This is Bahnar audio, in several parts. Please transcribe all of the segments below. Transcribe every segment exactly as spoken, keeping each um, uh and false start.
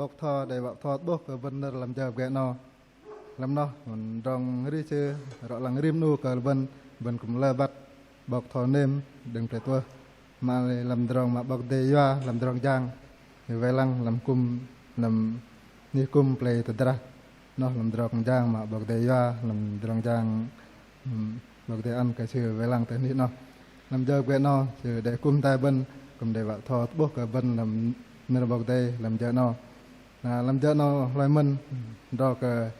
'Bok Tho đei wă tho 'bôh kơ bơ̆n nơ̆r lăm jơ pơgê 'nâu. Lăm noh, tơdrong arih sư rŏ lăng rim 'nu kơ lu bơ̆n, bơ̆n kư̆m lơ băt 'bok Tho Nêm đơ̆ng plei tuh. Mă lei lăm tơdrong mă 'Bok Kei-Dei yua lăm tơdrong jang, wei lăng lăm kŭm, lăm anih kŭm plei tơdrah. Noh lăm tơdrong jang mă 'Bok Kei-Dei yua lăm tơdrong jang, ưm, 'Bok Kei-Dei ăn kơ sư wei lăng tơ anih noh. Lăm jơ pơgê 'nâu, sư đei kŭm hơdai bơ̆n, kŭm đei wă tho tơ'bôh kơ bơ̆n lăm nơ̆r 'Bok Kei-Dei lăm jơ 'nâu. Na lăm jơ 'nâu hloi mơ̆n, tơdrong kơ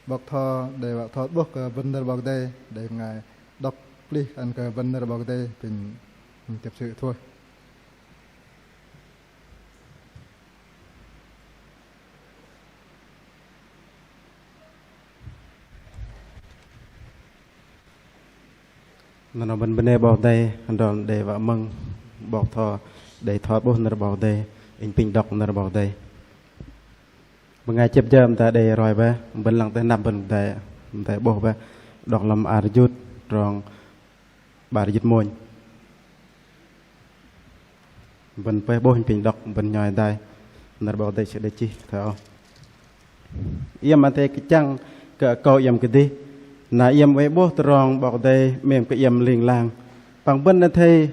'bok Tho đei wă tho tơ'bôh kơ bơ̆n nơ̆r 'Bok Kei-Dei, đei bơngai đŏk plih ăn kơ bơ̆n nơ̆r 'Bok Kei-Dei, pinh chĕp sư thuih. Nơ̆r bơ̆n bơnê 'Bok Kei-Dei, hơdrol đei wă mơ̆ng 'bok Tho đei tho tơ'bôh nơ̆r 'Bok Kei-Dei, inh pinh đŏk nơ̆r 'Bok Kei-Dei. Bơngai chĕp jơ mă ta đei roi bơih, bơ̆n lăng tơ hơnăp bơ̆n mă ta, mă ta 'bôh bơih, đŏk lăm ar jŭt, trong 'bar jĭt mônh. Bơ̆n pơih 'bôh inh pinh đŏk, bơ̆n nhoi hơdai. Nơ̆r 'Bok Kei-Dei sư đei chih thoi âu: Iĕm athei kơchăng kơ akâu iĕm kơdih, na iĕm oei 'bôh tơdrong 'Bok Kei-Dei 'mêm kơ iĕm ling lang. Păng bơ̆n athei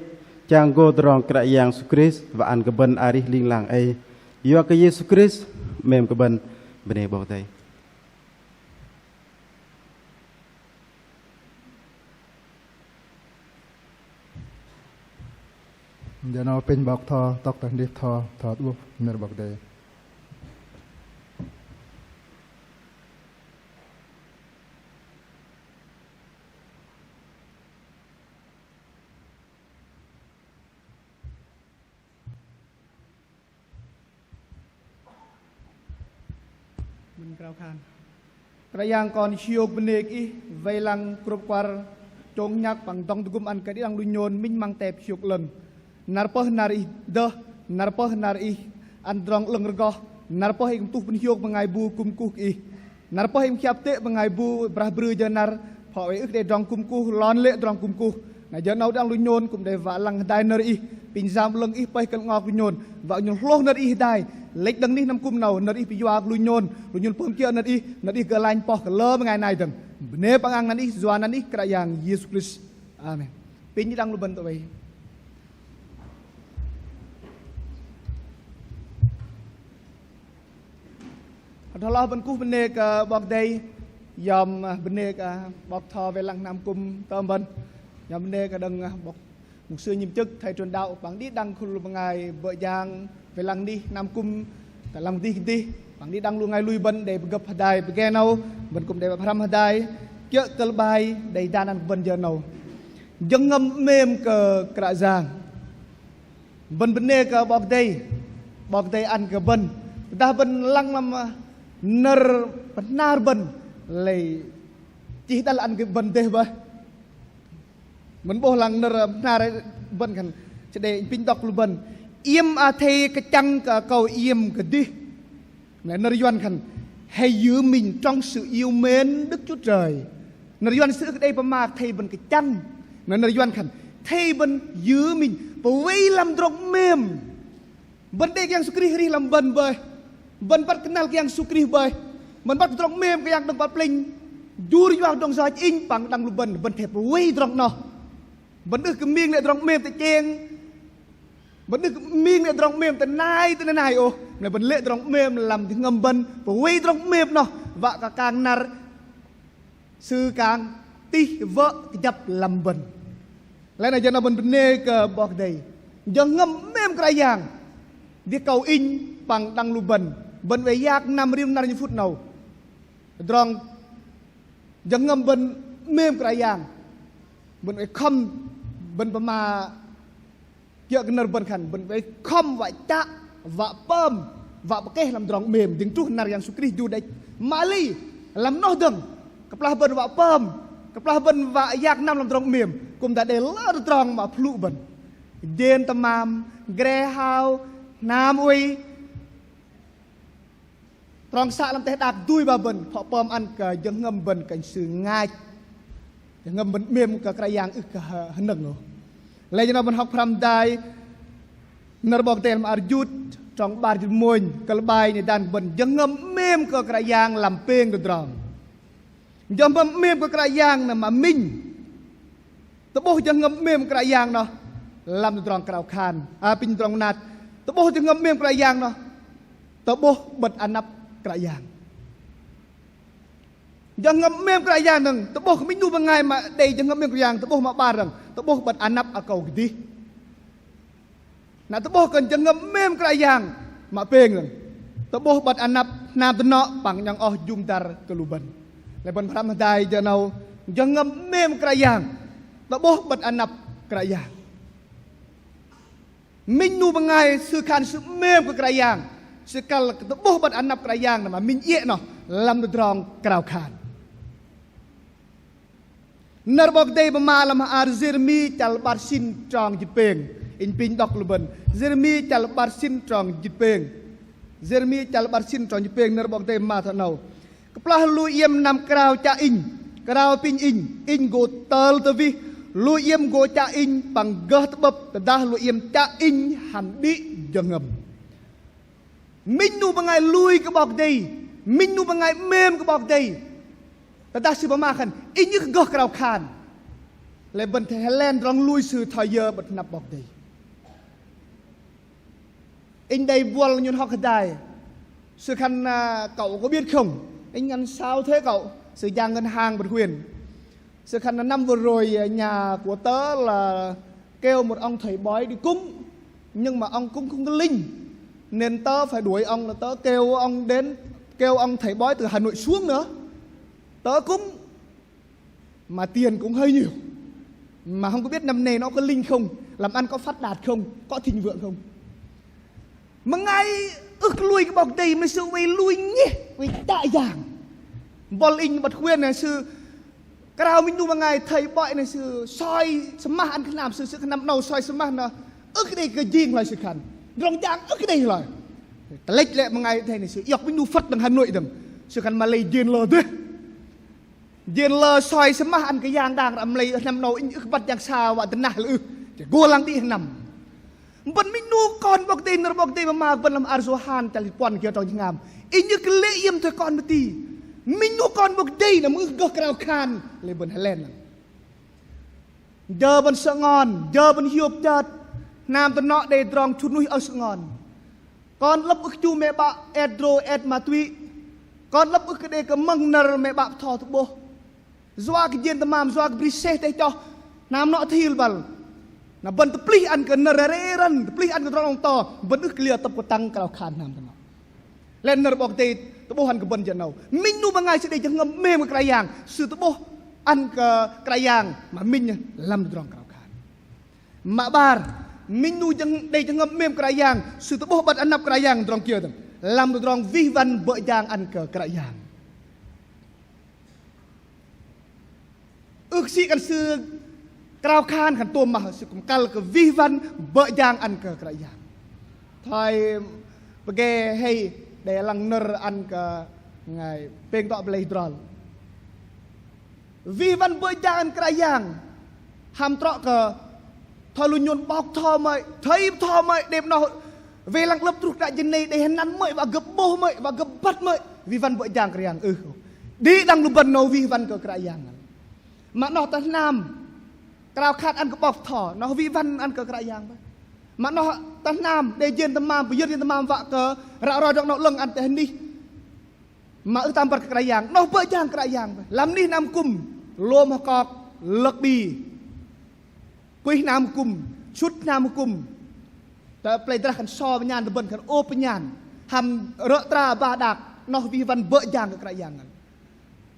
chang gô tơdrong Kră Yang Yêsu Krist wă ăn kơ bơ̆n arih ling lang ei. Yua kơ Yêsu Krist 'mêm kơ bơ̆n. Bơnê 'Bok Kei-Dei. Jơ 'nâu pinh 'bok Tho, tŏk tơ hơdih Tho, Tho tơ'bôh nơ̆r 'Bok Kei-Dei. Mơ̆n krao khan. Kră Yang kon hiôk bơnê kơ Ih, wei lăng krŭp kuar chông nhăk păng dŏng tơgŭm ăn kơ đĭ đăng lu nhôn minh măng tep hiôk 'lơ̆ng. Năr pơh năr Ih dơh, năr pơh năr Ih ăn tơdrong 'lơ̆ng rơgoh, năr pơh Ih kư̆m tuh pơ̆n hiôk bơngai bu kư̆m kuh kơ Ih. Năr pơh Ih kơjăp tĕ bơngai bu brah brư jơ năr, phŏ oei ưh kơ đei tơdrong kư̆m kuh, lon lê̆ tơdrong kư̆m kuh. Na jơ 'nâu đĭ đăng lu nhôn kư̆m đei wă lăng hơdai nơ̆r Ih, pinh jang 'lơ̆ng Ih pơih kơ 'lơ̆ng 'nhŏk lu nhôn, wă nhôn hlôh nơ̆r Ih hơdai. Lĕch đơ̆ng anih năm kư̆m 'nâu, nơ̆r Ih pơyua kơ lu nhôn, lu nhôn pơm kiơ̆ nơ̆r Ih, nơ̆r Ih gơh lanh pơih kơ lơ bơngai nai dơ̆ng. Bơnê păng ang năn Ih, yua năn Ih Kră Yang Yêsu Krist. Amen. Pinh đĭ đăng lu bơ̆n tơ oei. Hơdrol bơ̆n kuh bơnê kơ 'Bok Kei-Dei, yom, ơ, bơnê kơ 'bok Tho wei lăng năm kư̆m tơm bơ̆n. Yom bơnê kơ đơ̆ng, ơ, 'bok mục sư nhiệm chức, thầy truyền đạo, păng đĭ đăng khul bơngai bơ̆ jang wei lăng anih năm kư̆m tơ lăm kơdih kơdih, păng đĭ đăng lu bơngai lui bơ̆n đei pơgơ̆p hơdai pơgê 'nâu, bơ̆n kư̆m đei wă pơhrăm hơdai, kiơ̆ kơ̆l bai đei dan ăn bơ̆n jơ 'nâu. Jơhngơ̆m 'mêm kơ Kră Yang. Bơ̆n bơnê kơ 'Bok Kei-Dei, 'Bok Kei-Dei ăn kơ bơ̆n. Tơdah bơ̆n lăng lăm, ơ, nơ̆r pơhnar bơ̆n, lei chih đăl ăn kơ bơ̆n dêh bơih. Bơ̆n 'bôh lăng nơ̆r pơhnar bơ̆n khan, chơdei pinh đŏk lu bơ̆n. Iĕm athei kơchăng kơ akâu iĕm kơdih. Mă lei nơ̆r Yuăn khan, hãy giữ mình trong sự yêu mến Đức Chúa Trời. Nơ̆r Yuăn sư ưh kơ đei pơma athei bơ̆n kơchăng. Mă lei nơ̆r Yuăn khan, athei bơ̆n giữ mình, pơwei lăm tơdrong 'mêm. Bơ̆n đei Kră Yang Yêsu Krist arih lăm bơ̆n bơih. Bơ̆n băt kơnăl Kră Yang Yêsu Krist bơih. Bơ̆n băt tơdrong 'mêm Kră Yang đơ̆ng păl plĕnh. Jur yua tơdrong yoch inh păng đĭ đăng lu bơ̆n, bơ̆n athei pơwei tơdrong noh. Bơ̆n ưh kơ ming lê̆ tơdrong 'mêm tơ cheng. Bơ̆n ưh kơ ming lê̆ tơdrong 'mêm tơ nai tơ nai ôh. Mă lei bơ̆n lê̆ tơdrong 'mêm lăm jơhngơ̆m bơ̆n, pơwei tơdrong 'mêm noh, wă kơ kang năr sư kang tih wơ̆ kơjăp lăm bơ̆n. Lei na jơ 'nâu bơ̆n bơnê kơ 'Bok Kei-Dei. Jơhngơ̆m 'mêm Kră Yang. Dih akâu inh păng đĭ đăng lu bơ̆n. Bơ̆n oei yak năm rim năr 'nhŏng phŭt 'nâu. Tơdrong jơhngơ̆m bơ̆n 'mêm Kră Yang. Bơ̆n oei khŏm, bơ̆n pơma kiơ̆ kơ nơ̆r bơ̆n khan, bơ̆n oei khŏm wă chă, wă pơm, wă pơkeh lăm tơdrong 'mêm, dĭng truh năr Yang Yêsu Krist jur đĕch. Mă lei, lăm noh dơ̆ng, kơplah bơ̆n wă pơm, kơplah bơ̆n wă yak năm lăm tơdrong 'mêm, kư̆m dah đei lơ tơdrong mă pơhlŭ bơ̆n. Jên tơmam, gre hao, hnam oei, trong să lăm teh đak dui ba bơ̆n, phŏ pơm ăn kơ jơhngơ̆m bơ̆n kơ sư ngach. Jơhngơ̆m bơ̆n 'mêm kơ Kră Yang ưh kơ hơ-, hơnơ̆ng ôh. Lei jơ 'nâu bơ̆n hŏk pơhrăm hơdai nơ̆r 'Bok Kei-Dei lăm ar jut, Trong 'bar jĭt mônh, kơ̆l 'bai, nơ̆r 'mêm kơ Kră Yang lăm pêng tơdrong. Jơhngơ̆m 'mêm kơ Kră Yang noh mă minh. Tơ'bôh jơhngơ̆m 'mêm Kră Yang noh lăm tơdrong krao khan. Ơ, apinh tơdrong mơnat. Tơ'bôh jơhngơ̆m 'mêm Kră Yang noh tơ'bôh 'bơ̆t anăp Kră Yang. Jơhngơ̆m 'mêm Kră Yang dơ̆ng, tơ'bôh kơ minh 'nu bơngai mă đei jơhngơ̆m 'mêm Kră Yang, tơ'bôh mă 'bar dơ̆ng, tơ'bôh 'bơ̆t anăp akâu kơdih. Na tơ'bôh kơ jơhngơ̆m 'mêm Kră Yang mă pêng dơ̆ng, tơ'bôh 'bơ̆t anăp hnam tơnŏ păng 'nhŏng oh jŭm dăr kơ lu bơ̆n. Lei bơ̆n pơhrăm hơdai jơ 'nâu, jơhngơ̆m 'mêm Kră Yang tơ'bôh 'bơ̆t anăp Kră Yang. Minh 'nu bơngai sư khan sư 'mêm kơ Kră Yang, sư kăl kơ tơ'bôh 'bơ̆t anăp Kră Yang noh mă minh iĕ noh lăm tơdrong krao khan. Nơ̆r 'Bok Kei-Dei pơma lăm hla ar Jêrêmi chăl 'bar sĭn trong jĭt pêng. Inh pinh đŏk lu bơ̆n. Jêrêmi chăl 'bar sĭn trong jĭt pêng. Jêrêmi chăl 'bar sĭn trong jĭt pêng, nơ̆r 'Bok Kei-Dei pơma thoi 'nâu. Kơplah lu iĕm năm krao chă Inh, krao apinh Inh, Inh gô tơl tơwih. Lu iĕm gô chă Inh păng gơh tơ'bơ̆p, tơdah lu iĕm chă Inh hăm đĭ jơhngơ̆m. Minh 'nu bơngai lui kơ 'Bok Kei-Dei, minh 'nu bơngai 'mêm kơ 'Bok Kei-Dei, tơdah sư pơma khan Inh ưh kơ gơh krao khan, lei bơ̆n athei hơlen tơdrong lui sư thoi yơ 'bơ̆t anăp 'Bok Kei-Dei. Inh đei buăl nhôn hŏk hơdai. Sư khan, à, cậu có biết không? Inh ngăn sao thế cậu? Sư jang ngân hàng bơ̆t huyện. Sư khan năm vừa rồi, à, nhà của tớ là kêu một ông thầy bói đi cúng, nhưng mà ông cũng không có linh, nên tớ phải đuổi ông, là tớ kêu ông đến, kêu ông thầy bói từ Hà Nội xuống nữa. Tớ cúng mà tiền cũng hơi nhiều, mà không có biết năm nay nó có linh không, làm ăn có phát đạt không, có thịnh vượng không. Bơngai ưh kơ lui kơ 'Bok Kei-Dei mă sư oei lui ngeh, oei chă yang. Buăl inh băt khuyên nè sư krao minh 'nu bơngai thầy bói nè sư soi sơmah ăn kơ hnam sư, sư kơ năm 'nâu soi sơmah noh ưh kơ đei kơ jing hloi sư khan. Tơdrong jang ưh kơ đei hloi. Tơlĕch lĕ bơngai thầy nè sư iŏk minh 'nu Phật đơ̆ng Hà Nội đơ̆ng. Sư khan mă lei jên lơ dêh. Jên lơ soi sơmah ăn kơ yang đang ră mă lei, ơ, hnăm 'nâu inh ưh kơ băt yang sa wă dơnah lơ ưh. Chă gô lăng đĭ hnăm. Bơ̆n minh 'nu kon 'Bok Kei-Dei, nơ̆r 'Bok Kei-Dei pơma bơ̆n lăm hla ar Yôhan chăl jĭt puăn kiơ trong jĭt hngam. Inh ưh kơ lê̆ iĕm thoi kon mă ti. Minh 'nu kon 'Bok Kei-Dei noh mă ưh kơ gơh krao khan, lei bơ̆n hơlen. Jơ bơ̆n sơngon, jơ bơ̆n hiôk chơt, hnam tơnŏ đei tơdrong chŭt nuih ơh sơngon. Kon 'lơ̆p ưh kơ chu mĕ 'bă et drô et ma túy. Kon 'lơ̆p ưh kơ đei kơ mơ̆ng nơ̆r mĕ 'bă bơtho tơ'bôh. Yua kơ jên tơmam, yua kơ bri seh teh choh, hnam tơnŏ thil băl. Na bơ̆n tơplih ăn kơ nơ̆r rơrê răn, tơplih ăn kơ tơdrong 'lơ̆ng to, bơ̆n ưh kơ liơ tơ̆p kơtang krao khan hnam tơnŏ. Lei nơ̆r 'Bok Kei-Dei tơ'bôh ăn kơ bơ̆n jơ 'nâu. Minh 'nu bơngai sư đei jơhngơ̆m 'mêm kơ Kră Yang, sư tơ'bôh ăn kơ Kră Yang mă minh lăm tơdrong krao khan. Mă 'bar, minh 'nu jơhng-, đei jơhngơ̆m 'mêm Kră Yang, sư tơ'bôh 'bơ̆t anăp Kră Yang tơdrong kiơ dơ̆ng? Lăm tơdrong wih wăn bơ̆ jang ăn kơ Kră Yang. Ưh kơ sĭ khan sư krao khan khan tôm mă, sư kư̆m kăl kơ wih wăn bơ̆ jang ăn kơ Kră Yang. Thoi pơgê hei đei lăng nơ̆r ăn kơ bơngai pêng tŏ pơlei hơdrol. Wih wăn bơ̆ jang ăn Kră Yang. Hăm trŏ kơ thoi lu nhôn 'bok bơtho mơ̆i, thầy bơtho mơ̆i, đei 'noh wei lăng 'lơ̆p truh tơ jơ nai đei hơnăn mơ̆i, wă gơ̆p 'bôh mơ̆i, wă gơ̆p băt mơ̆i, wih wăn bơ̆ jang Kră Yang ưh. Đĭ đăng lu bơ̆n 'nâu wih wăn kơ Kră Yang. Mă 'noh tơ hnam krao khan ăn kơ 'bok bơtho, 'noh wih wăn ăn kơ Kră Yang. Mă 'noh tơ hnam đei jên tơmam, pơyơ̆r jên tơmam wă kơ ră roi tơdrong 'nâu 'lơ̆ng ăn tơ anih. Mă ưh tam băt kơ Kră Yang, 'noh bơ̆ jang Kră Yang. Lăm anih hnam kŭm, lôm hơkok, lơ̆k 'bi, kuih hnam kŭm, sŭt hnam kŭm. Tơ pơlei drah khan so pơnhan, tơ bơ̆n khan ôp pơnhan. Hăm rơ̆ tra ba đak, 'noh wih wăn bơ̆ jang kơ Kră Yang.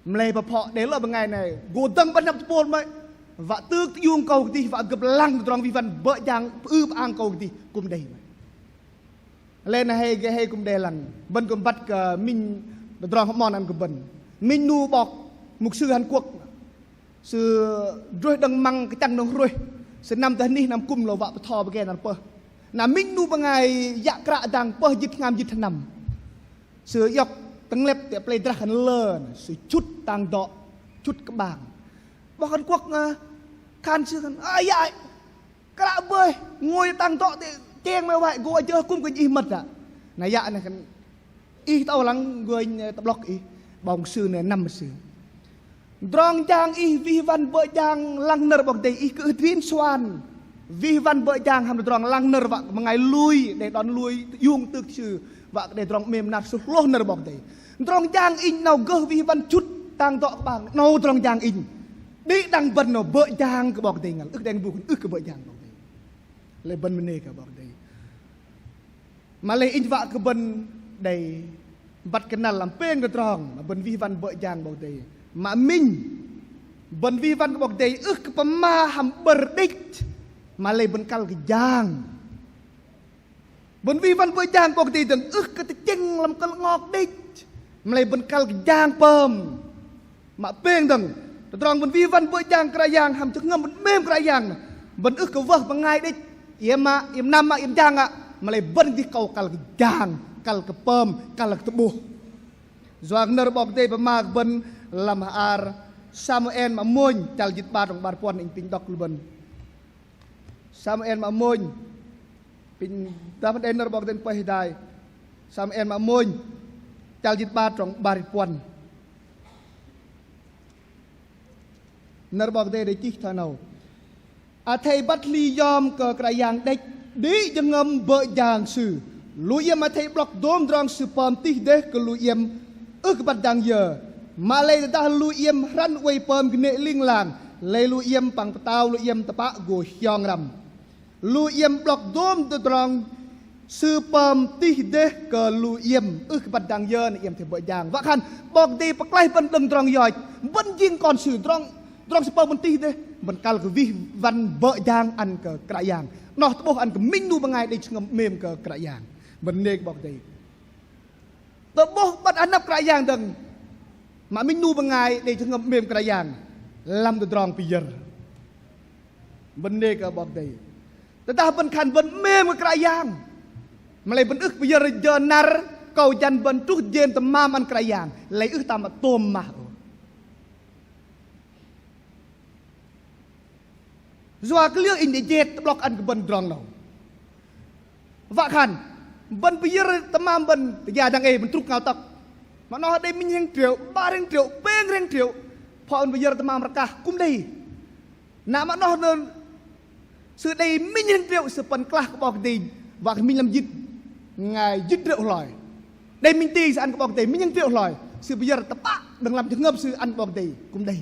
Mă lei pơphŏ đei lơ bơngai nai gô dơ̆ng bơ̆n hnăp tơpôl mơ̆i, wă tŭk tơiung akâu kơdih, wă gơ̆p lăng tơdrong wih wăn bơ̆ jang pơư pơang akâu kơdih kŭm đei mơ̆i. Lei na hei gơh hei kŭm đei lăng. Bơ̆n kư̆m băt kơ minh tơdrong hơmon ăn kơ bơ̆n. Minh 'nu 'bok mục sư Hàn Quốc. Sư drôih đơ̆ng măng kơchăng đơ̆ng hrôih. Sư năm tơ anih hnam kŭm lơ wă bơtho pơgê năr pơh. Na minh 'nu bơngai yă kră dang pơh jĭt hngam jĭt hơnăm. Sư iŏk tơnglĕp tơ pơlei drah khan lơ, sư chŭt tang dŏ, chŭt kơ'bang. 'Bok Hàn Quốc, ơ, khan sư khan, ơ, yă, kră bơih, ngôi tang dŏ tơ cheng mơ̆i wă gô jơh kŭm kơ ih mơ̆t dah. Na yă nơh khan ih tơ âu lăng gơnh tơ'blŏk ih, 'bok sư nơh năm sư. Tơdrong jang ih wih wăn bơ̆ jang lăng nơ̆r 'Bok Kei-Dei, ih kơ ưh trin suan wih wăn bơ̆ jang hăm tơdrong lăng nơ̆r wă kơ bơngai lui đei đon lui iung tưk sư, wă kơ đei tơdrong 'mêm năr sư hlôh nơ̆r 'Bok Kei-Dei. Tơdrong jang inh 'nâu gơh wih wăn chŭt tang dŏ kơ 'bang 'nâu tơdrong jang inh. Đĭ đăng bơ̆n 'nâu bơ̆ jang kơ 'Bok Kei-Dei ngăl, ưh đei bu khan ưh kơ bơ̆ jang 'Bok Kei-Dei. Lei bơ̆n bơnê kơ 'Bok Kei-Dei. Mă lei inh wă kơ bơ̆n đei băt kơnăl lăm pêng tơdrong mă bơ̆n wih wăn bơ̆ jang 'Bok Kei-Dei. Mă minh, bơ̆n wih wăn kơ 'Bok Kei-Dei ưh kơ pơma hăm bơ̆r đĕch, mă lei bơ̆n kăl kơ jang. Bơ̆n wih wăn bơ̆ jang 'Bok Kei-Dei dơ̆ng ưh kơ tơchĕng lăm kơ̆l ngok đĕch, mă lei bơ̆n kăl kơ jang pơm. Mă pêng dơ̆ng, tơdrong bơ̆n wih wăn bơ̆ jang Kră Yang hăm jơhngơ̆m bơ̆n 'mêm Kră Yang nơh, bơ̆n ưh kơ wơh bơngai đĕch, iĕm mă, iĕm năm mă, iĕm jang mă, mă lei bơ̆n gĭt kâu kăl kơ jang, kăl kơ pơm, kăl kơ tơ'bôh. Yua kơ nơ̆r 'Bok Kei-Dei pơma kơ bơ̆n lăm hla ar Samuel mă mônh, chăl jĭt 'bar trong 'bar puăn, inh pinh đŏk lu bơ̆n. Samuel mă mônh, pinh dah pơđei nơ̆r 'Bok Kei-Dei pơih hơdai. Samuel mă mônh, chăl jĭt 'bar trong 'bar puăn. Nơ̆r 'Bok Kei-Dei đei chih thoi 'nâu: Athei băt hli yom kơ Kră Yang đĕch, đĭ jơhngơ̆m bơ̆ jang Sư. Lu iĕm athei 'blŏk dôm tơdrong Sư pơm tih dêh kơ lu iĕm ưh kơ băt dang yơ. Mă lei tơdah lu iĕm hrăn oei pơm kơnê̆ ling lang, lei lu iĕm păng pơtao lu iĕm tơpă gô hiong răm. Lu iĕm 'blŏk dôm tơdrong Sư pơm tih dêh kơ lu iĕm ưh kơ băt dang yơ, na iĕm athei bơ̆ jang. Wă khan 'Bok Kei-Dei pơklaih bơ̆n đơ̆ng tơdrong yoch, bơ̆n jing kon Sư, tơdrong, tơdrong Sư pơm bơ̆n tih dêh, bơ̆n kăl kơ wih wăn bơ̆ jang ăn kơ Kră Yang. Noh tơ'bôh ăn kơ minh 'nu bơngai đei jơhngơ̆m 'mêm kơ Kră Yang. Bơ̆n bơnê kơ 'Bok Kei-Dei. Tơ'bôh băt anăp Kră Yang dơ̆ng, mă minh 'nu bơngai đei jơhngơ̆m 'mêm Kră Yang lăm tơdrong pơyơ̆r. Bơnê kơ 'Bok Kei-Dei. Tơdah bơ̆n khan bơ̆n 'mêm kơ Kră Yang, mă lei bơ̆n ưh pơyơ̆r jơ năr akâu jăn bơ̆n truh jên tơmam ăn Kră Yang, lei ưh tam mă tôm mah ôh. Yua kơ liơ inh đei jet tơ'blŏk ăn kơ bơ̆n tơdrong 'nâu. Wă khan bơ̆n pơyơ̆r tơmam bơ̆n tơgia dang ei bơ̆n truh 'ngao tŏk. Mă noh đei minh hrĕng triệu, 'bar hrĕng triệu, pêng hrĕng triệu, phŏ bơ̆n pơyơ̆r tơmam rơkah kư̆m đei. Na mă noh nơ̆n sư đei minh hrĕng triệu sư pơ̆n klah kơ 'Bok Kei-Dei, wă kơ minh lăm jĭt, ngai jĭt triệu hloi. Đei minh ti sư ăn kơ 'Bok Kei-Dei minh hrĕng triệu hloi, sư pơyơ̆r tơpă đơ̆ng lăm jơhngơ̆m sư ăn 'Bok Kei-Dei kư̆m đei.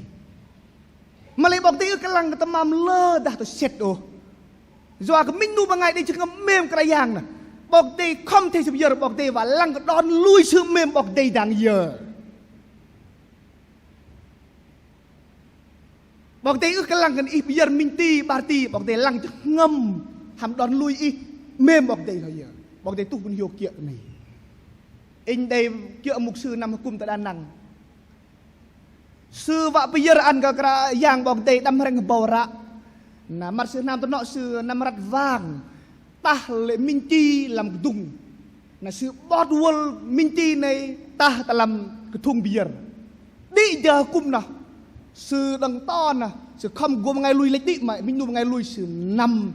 Mă lei 'Bok Kei-Dei ưh kơ lăng kơ tơmam lơ dah tơsĕt ôh. Yua kơ minh 'nu bơngai đei jơhngơ̆m 'mêm Kră Yang nơh, 'Bok Kei-Dei khŏm athei sư pơyơ̆r, 'Bok Kei-Dei wă lăng kơ đon lui sư 'mêm 'Bok Kei-Dei dang yơ. 'Bok Kei-Dei ưh kơ lăng kơ ih pơyơ̆r minh ti, 'bar ti, 'Bok Kei-Dei lăng jơhngơ̆m hăm đon lui ih 'mêm 'Bok Kei-Dei thoi yơ. 'Bok Kei-Dei tuh bơ̆n hiôk kiơ̆ kơ 'nâu. Inh đei kiơ̆ mục sư năm hơkŭm tơ Đà Nẵng. Sư wă pơyơ̆r ăn kơ Kră Yang 'Bok Kei-Dei đăm hrĕng hơbâu ră. Na măt sư hnam tơnŏ sư năm răt wang. Tah lê̆ minh chi lăm kơdŭng. Na sư 'bot wơl minh chi nơh tah tơ lăm kơthŭng pơyơ̆r. Đĭ jơ hơkŭm noh. Sư đơ̆ng to noh. Sư khŏm gô bơngai lui lĕch đĭ mă minh 'nu bơngai lui sư năm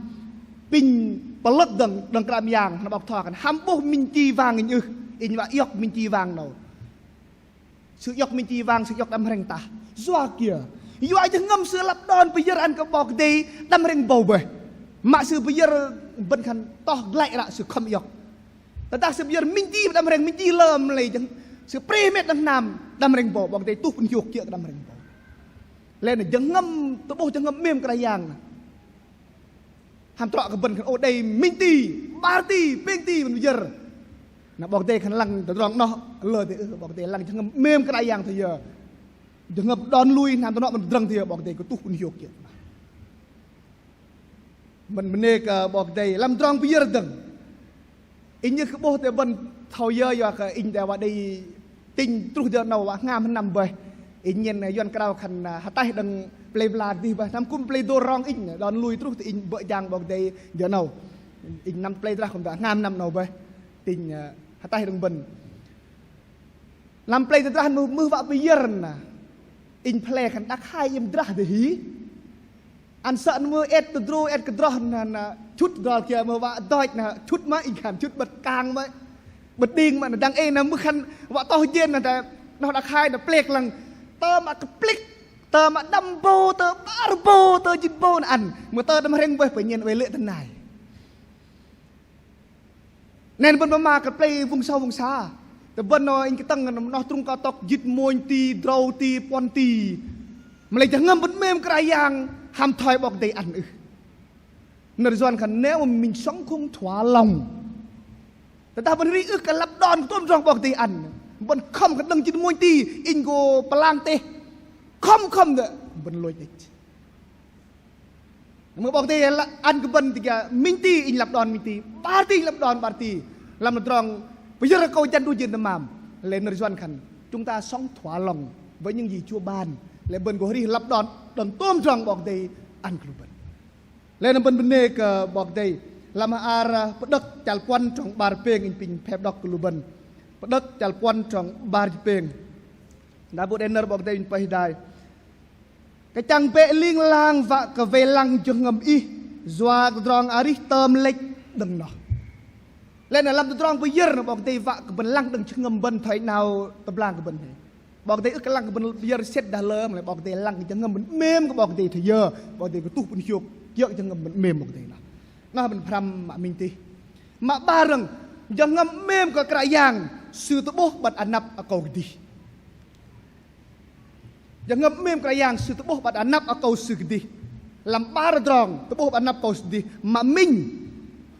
pinh pơlơ̆k dơ̆ng, đơ̆ng Kră Yang, na 'bok tho khan hăm 'bôh minh chi wang inh ưh, inh wă iŏk minh chi wang 'nâu. Sư iŏk minh chi wang, sư iŏk đăm hrĕng tah. Yua kiơ? Yua jơhngơ̆m sư lăp đon pơyơ̆r ăn kơ 'Bok Kei-Dei đăm hrĕng bâu bơih. Mă sư pơyơ̆r bơ̆n khan toh glăi ră sư khŏm iŏk. Tơdah sư pơyơ̆r minh chi đăm hrĕng, minh chi lơ mă lei jơhngơ̆m sư pre hơmet đơ̆ng hnam đăm hrĕng bâu, 'Bok Kei-Dei tuh bơ̆n hiôk kiơ̆ kơ đăm hrĕng bâu. Lei na jơhngơ̆m tơ'bôh jơhngơ̆m 'mêm Kră Yang na. Hăm trŏ kơ bơ̆n khan ô đei minh ti, 'bar ti, pêng ti bơ̆n pơyơ̆r. Na 'Bok Kei-Dei khan lăng tơdrong noh lơ dêh ưh, 'Bok Kei-Dei lăng jơhngơ̆m 'mêm Kră Yang thoi yơ. Jơhngơ̆m đon lui hnam tơnŏ bơ̆n pơdrơ̆ng thoi yơ 'Bok Kei-Dei kơtuh bơ̆n hiôk kiơ̆. Bơ̆n bơnê kơ 'Bok Kei-Dei lăm tơdrong pơyơ̆r dơ̆ng. Inh ưh kơ 'bôh tơ bơ̆n thoi yơ yua kơ inh đei wă đei tĭnh truh jơ 'nâu wă hngam hơnăm bơih. Inh nhen Yuăn krao khan, à, ataih đơ̆ng pơlei pơla dih bơih. Hnam kŭm pơlei dôr rong inh đon lui truh tơ inh bơ̆ jang 'Bok Kei-Dei jơ 'nâu. Inh năm pơlei tơdrah kŭm tơ hngam hơnăm 'nâu bơih. Tĭnh, à, ataih đơ̆ng bơ̆n. Lăm pơlei tơdrah 'noh mưh wă pơyơ̆r na. Inh pơlei khan đak hai iĕm drah dêh hih. Ăn sơ̆ 'noh mưh et tơdrô et kơdroh na, na chŭt dăl kiơ mưh wă doch na chŭt mă inh khan chŭt bơ̆t kang mă. Bơ̆t đing mă na dang ei na mưh khan wă tŏh jên na tơ noh đak hai na plek lăng. Tơ mă kơplĕk, tơ mă đăm bâu, tơ 'bar bâu, tơ jĭt bâu na ăn. Mưh tơ đơ̆ng hrĕng bơih pơnhên oei lê̆ tơ nai. Nên bơ̆n pơma kơ plei vùng sâu vùng xa. Tơ bơ̆n noh inh kơtơ̆ng noh trŭng kơ tŏk jĭt mônh ti, drâu ti, puăn ti. Mă lei jơhngơ̆m bơ̆n 'mêm Kră Yang hăm thoi 'Bok Kei-Dei ăn ưh. Nơ̆r Yuăn khan nếu mà mình sống không thỏa lòng. Tơdah bơ̆n arih ưh kơ lăp đon kơ tôm tơdrong 'Bok Kei-Dei ăn. Bơ̆n khŏm kơdơ̆ng jĭt mônh ti, inh gô pơlang teh. Khŏm khŏm dơ̆, bơ̆n lôch đĕch. Mưh 'Bok Kei-Dei ăn kơ bơ̆n tơgiă minh ti inh lăp đon minh ti, 'bar ti inh lăp đon 'bar ti. Lăm tơdrong pơyơ̆r akâu jăn đunh jên tơmam. Lei nơ̆r Yuăn khan chúng ta sống thỏa lòng với những gì Chúa ban. Lei bơ̆n gô arih lăp đon, đon tôm tơdrong 'Bok Kei-Dei ăn kơ lu bơ̆n. Lei na bơ̆n bơnê kơ 'Bok Kei-Dei. Lăm hla ar Pơđơ̆k chăl puăn trong 'bar pêng, inh pinh phep đŏk kơ lu bơ̆n. Pơđơ̆k chăl puăn trong 'bar pêng. Na bu đei nơ̆r 'Bok Kei-Dei inh pơih dai. Kơchăng bĕ ling lang wă kơ wei lăng jơhngơ̆m ih, yua kơ tơdrong arih tơm lĕch đơ̆ng noh. Lei na lăm tơdrong pơyơ̆r na 'Bok Kei-Dei wă kơ bơ̆n lăng đơ̆ng jơhngơ̆m bơ̆n thoi 'nao tơblang kơ bơ̆n hei. 'Bok Kei-Dei ưh kơ lăng kơ bơ̆n pơyơ̆r sĕt dah lơ, mă lei 'Bok Kei-Dei lăng kơ jơhngơ̆m bơ̆n 'mêm kơ 'Bok Kei-Dei thoi yơ, 'Bok Kei-Dei kơtuh bơ̆n hiôk, kiơ̆ kơ jơhngơ̆m bơ̆n 'mêm 'Bok Kei-Dei noh. Noh bơ̆n pơhrăm mă minh tih. Mă 'bar dơ̆ng, jơhngơ̆m 'mêm kơ Kră Yang, Sư tơ'bôh băt anăp akâu kơdih. Jơhngơ̆m 'mêm Kră Yang, Sư tơ'bôh băt anăp akâu Sư kơdih. Lăm 'bar tơdrong tơ'bôh băt anăp akâu Sư kơdih, mă minh,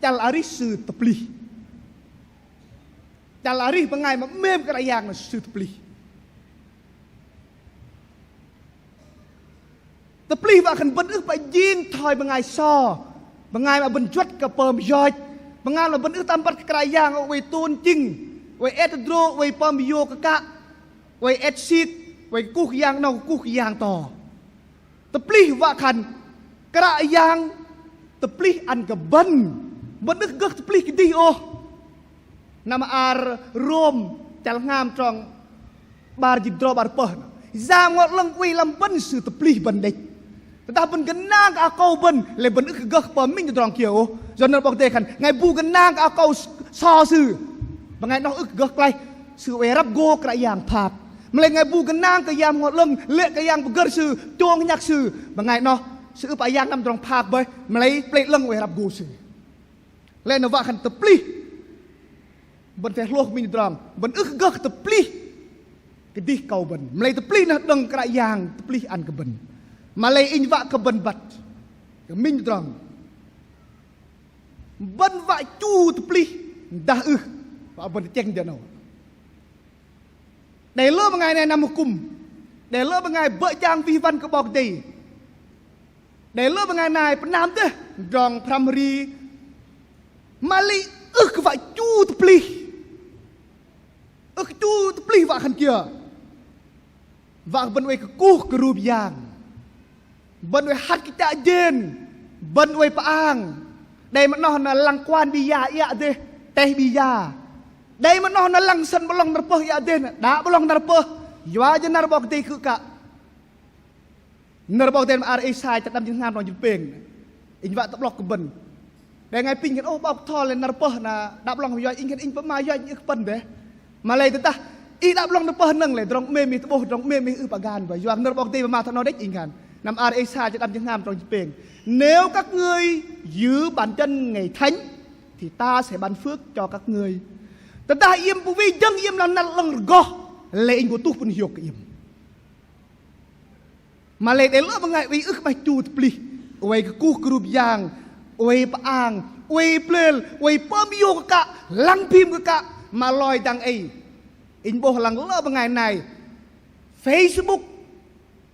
chăl arih Sư tơplih. Chăl arih bơngai mă 'mêm Kră Yang na Sư tơplih. Tơplih wă khan bơ̆n ưh pă jing thoi bơngai so, bơngai mă bơ̆n juăt kơ pơm yoch, bơngai mă bơ̆n ưh tam băt kơ Kră Yang, oei tôn chinh, oei et hơdrô̆, oei pơm yoch kơ kă, oei et sik, oei kơkuh kơ yang 'nâu, kơkuh kơ yang to. Tơplih wă khan Kră Yang tơplih ăn kơ bơ̆n. Bơ̆n ưh kơ gơh tơplih kơdih ôh. Na mă ar Rôm chăl hngam trong 'bar jĭt drâu 'bar pơh. Yang Bơhngol 'Lơ̆ng oei lăm bơ̆n Sư tơplih bơ̆n đĕch. Tơdah bơ̆n gơnang kơ akâu bơ̆n, lei bơ̆n ưh kơ gơh pơm minh tơdrong kiơ ôh. Yua nơ̆r 'Bok Kei-Dei khan, bơngai bu gơnang kơ akâu so Sư, bơngai noh ưh kơ gơh klaih. Sư oei răp gô Kră Yang phak. Mă lei bơngai bu gơnang kơ Yang Bơhngol 'Lơ̆ng, lê̆ kơ Yang pơgơ̆r Sư, chông hơnhăk Sư, bơngai noh Sư ưh pă Yang năm tơdrong phak bơih, mă lei Pơlei 'Lơ̆ng oei răp gô sư. Lei na wă khan tơplih, bơ̆n thei hlôh minh tơdrong, bơ̆n ưh kơ gơh tơplih kơdih akâu bơ̆n. Mă lei tơplih noh đơ̆ng Kră Yang tơplih ăn kơ bơ̆n. Mă lei inh wă kơ bơ̆n băt kơ minh tơdrong. Bơ̆n wă chu tơplih dah ưh, wă bơ̆n tơchĕng jơ 'nâu. Đei lơ bơngai nai năm hơkŭm. Đei lơ bơngai bơ̆ jang wih wăn kơ 'Bok Kei-Dei. Đei lơ bơngai nai pơnam dêh tơdrong pơhrăm hri. Mă lei ưh kơ wă chu tơplih. Ưh kơ chu tơplih wă khan kiơ. Wă kơ bơ̆n oei kơkuh kơ rup yang. Bơ̆n oei hăt kơ chă jên. Bơ̆n oei pơang. Đei mă noh na lăng kuan bi ya iă dêh, teh bi ya. Đei mă noh na lăng sơ̆n 'blŏng năr pơh iă dêh, na đă 'blŏng năr pơh. Yua jơ̆ năr 'Bok Kei-Dei kư̆ kă. Nơ̆r 'Bok Kei-Dei mă ar Êsai chăl đăm jĭt hngam trong jĭt pêng. Inh wă tơ'blŏk kơ bơ̆n. Đei bơngai pinh khan, ôh, 'bok bơtho lei năr pơh na đă 'blŏng yoch, inh khan inh pơma yoch inh ưh kơ pơ̆n dêh. Mă lei tơdah ih đă 'blŏng năr pơh 'nâng lei tơdrong 'mêm ih tơ'bôh, tơdrong 'mêm ih ưh pă gan bơih. Yua nơ̆r 'Bok Kei-Dei pơma thoi noh đĕch inh khan. Năm ar Êsai chăl đăm jĭt hngam trong jĭt pêng. Nếu các ngươi giữ bàn chân ngày thánh thì ta sẽ ban phước cho các ngươi. Tơdah iĕm pơwei jơ̆ng iĕm lăm năr 'lơ̆ng rơgoh, lei inh gô tuh pơ̆n hiôk kơ iĕm. Mă lei đei lơ bơngai oei ưh kơ 'maih chu tơplih, oei kơkuh kơ rup yang, oei pơang, oei plêl, oei pơm yoch kơ kă, lăng phim kơ kă, mă lei dang ei. Inh 'bôh lăng lơ bơngai nai Facebook,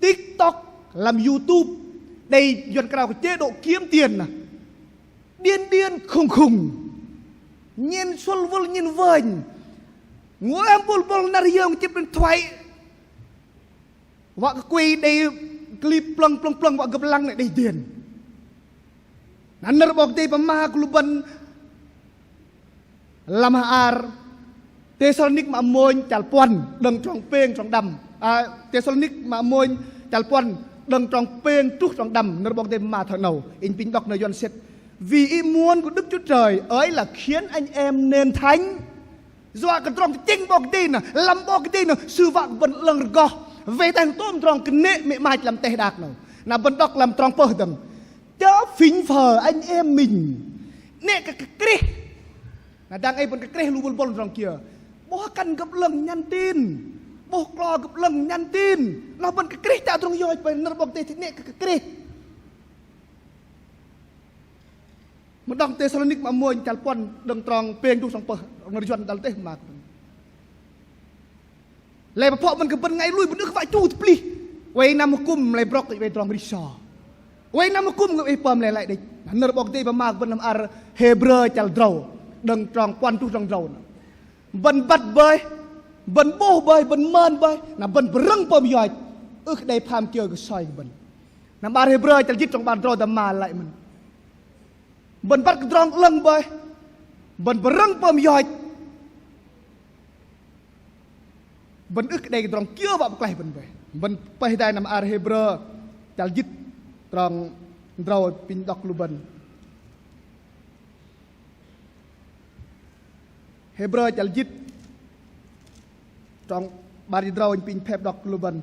TikTok, lăm YouTube, đei Yuăn krao kơ chế độ kiếm tiền nơh. Điên điên khùng khùng. Nhen sôl wơl nhen wơnh. Ngôi hăm bôl bôl năr hiong chĕp điện thoại. Wă kơ kuei đei clip plơ̆ng plơ̆ng plơ̆ng wă gơ̆p lăng nai đei jên. Na nơ̆r 'Bok Kei-Dei pơma kơ lu bơ̆n lăm hla ar Têsalônik mă mônh chăl puăn đơ̆ng trong pêng trong đăm. A, Têsalônik mă mônh chăl puăn đơ̆ng trong pêng truh trong đăm. Nơ̆r 'Bok Kei-Dei pơma thoi 'nâu. Inh pinh đŏk nơ̆r Yuăn sĕt. Vì ý muốn của Đức Chúa Trời ấy là khiến anh em nên thánh. Yua kơ tơdrong tơchĕng 'Bok Kei-Dei noh, lăm 'Bok Kei-Dei noh, sư wă kơ bơ̆n 'lơ̆ng rơgoh. Wei tơdah tôm tơdrong kơnê̆ mĕ 'mach lăm teh đak noh. Na bơ̆n đŏk lăm trong pơh dơ̆ng. Chớ phĭnh phơ anh em mình. 'Nĕ kơ kơ krih. Na dang ei bơ̆n kơ krih lu bôl bôl tơdrong kiơ. 'Bôh kăn gơ̆p 'lơ̆ng nhắn tin. 'Bôh klo gơ̆p 'lơ̆ng nhắn tin. Noh bơ̆n kơ krih chă tơdrong yoch bơih, nơ̆r 'Bok Kei-Dei 'nĕ kơ kơ krih. Mă đŏk Têsalônik mă mônh chăl puăn đơ̆ng trong pêng truh trong pơh, nơ̆r Yuăn đăl dêh mă kơ bơ̆n. Lei pơphŏ bơ̆n kơ bơ̆n bơngai lui bơ̆n ưh kơ wă chu tơplih. Oei năm hơkŭm lei brŏk oei tơdrong rih so. Oei năm hơkŭm oei pơm lei lăi đĕch. Na nơ̆r 'Bok Kei-Dei pơma kơ bơ̆n lăm ar Hêbrơ chăl drâu đơ̆ng trong puăn truh trong drâu. Bơ̆n băt bơih, bơ̆n 'bôh bơih, bơ̆n mơn bơih, na bơ̆n pơrơ̆ng pơm yoch. Ưh kơ đei pham kiơ kơ soi kơ bơ̆n. Lăm ar Hêbrơ chăl jĭt trong 'bar drâu tơma lăi mơ̆n. Bơ̆n băt kơ tơdrong 'lơ̆ng bơih. Bơ̆n pơrơ̆ng pơm yoch. Bơ̆n ưh kơ đei kơ tơdrong kiơ wă pơklaih bơ̆n bơih. Bơ̆n pơih hơdai lăm ar Hêbrơ chăl jĭt trong drâu apinh đŏk lu bơ̆n. Hêbrơ chăl jĭt trong 'bar jĭt drâu apinh phep đŏk lu bơ̆n.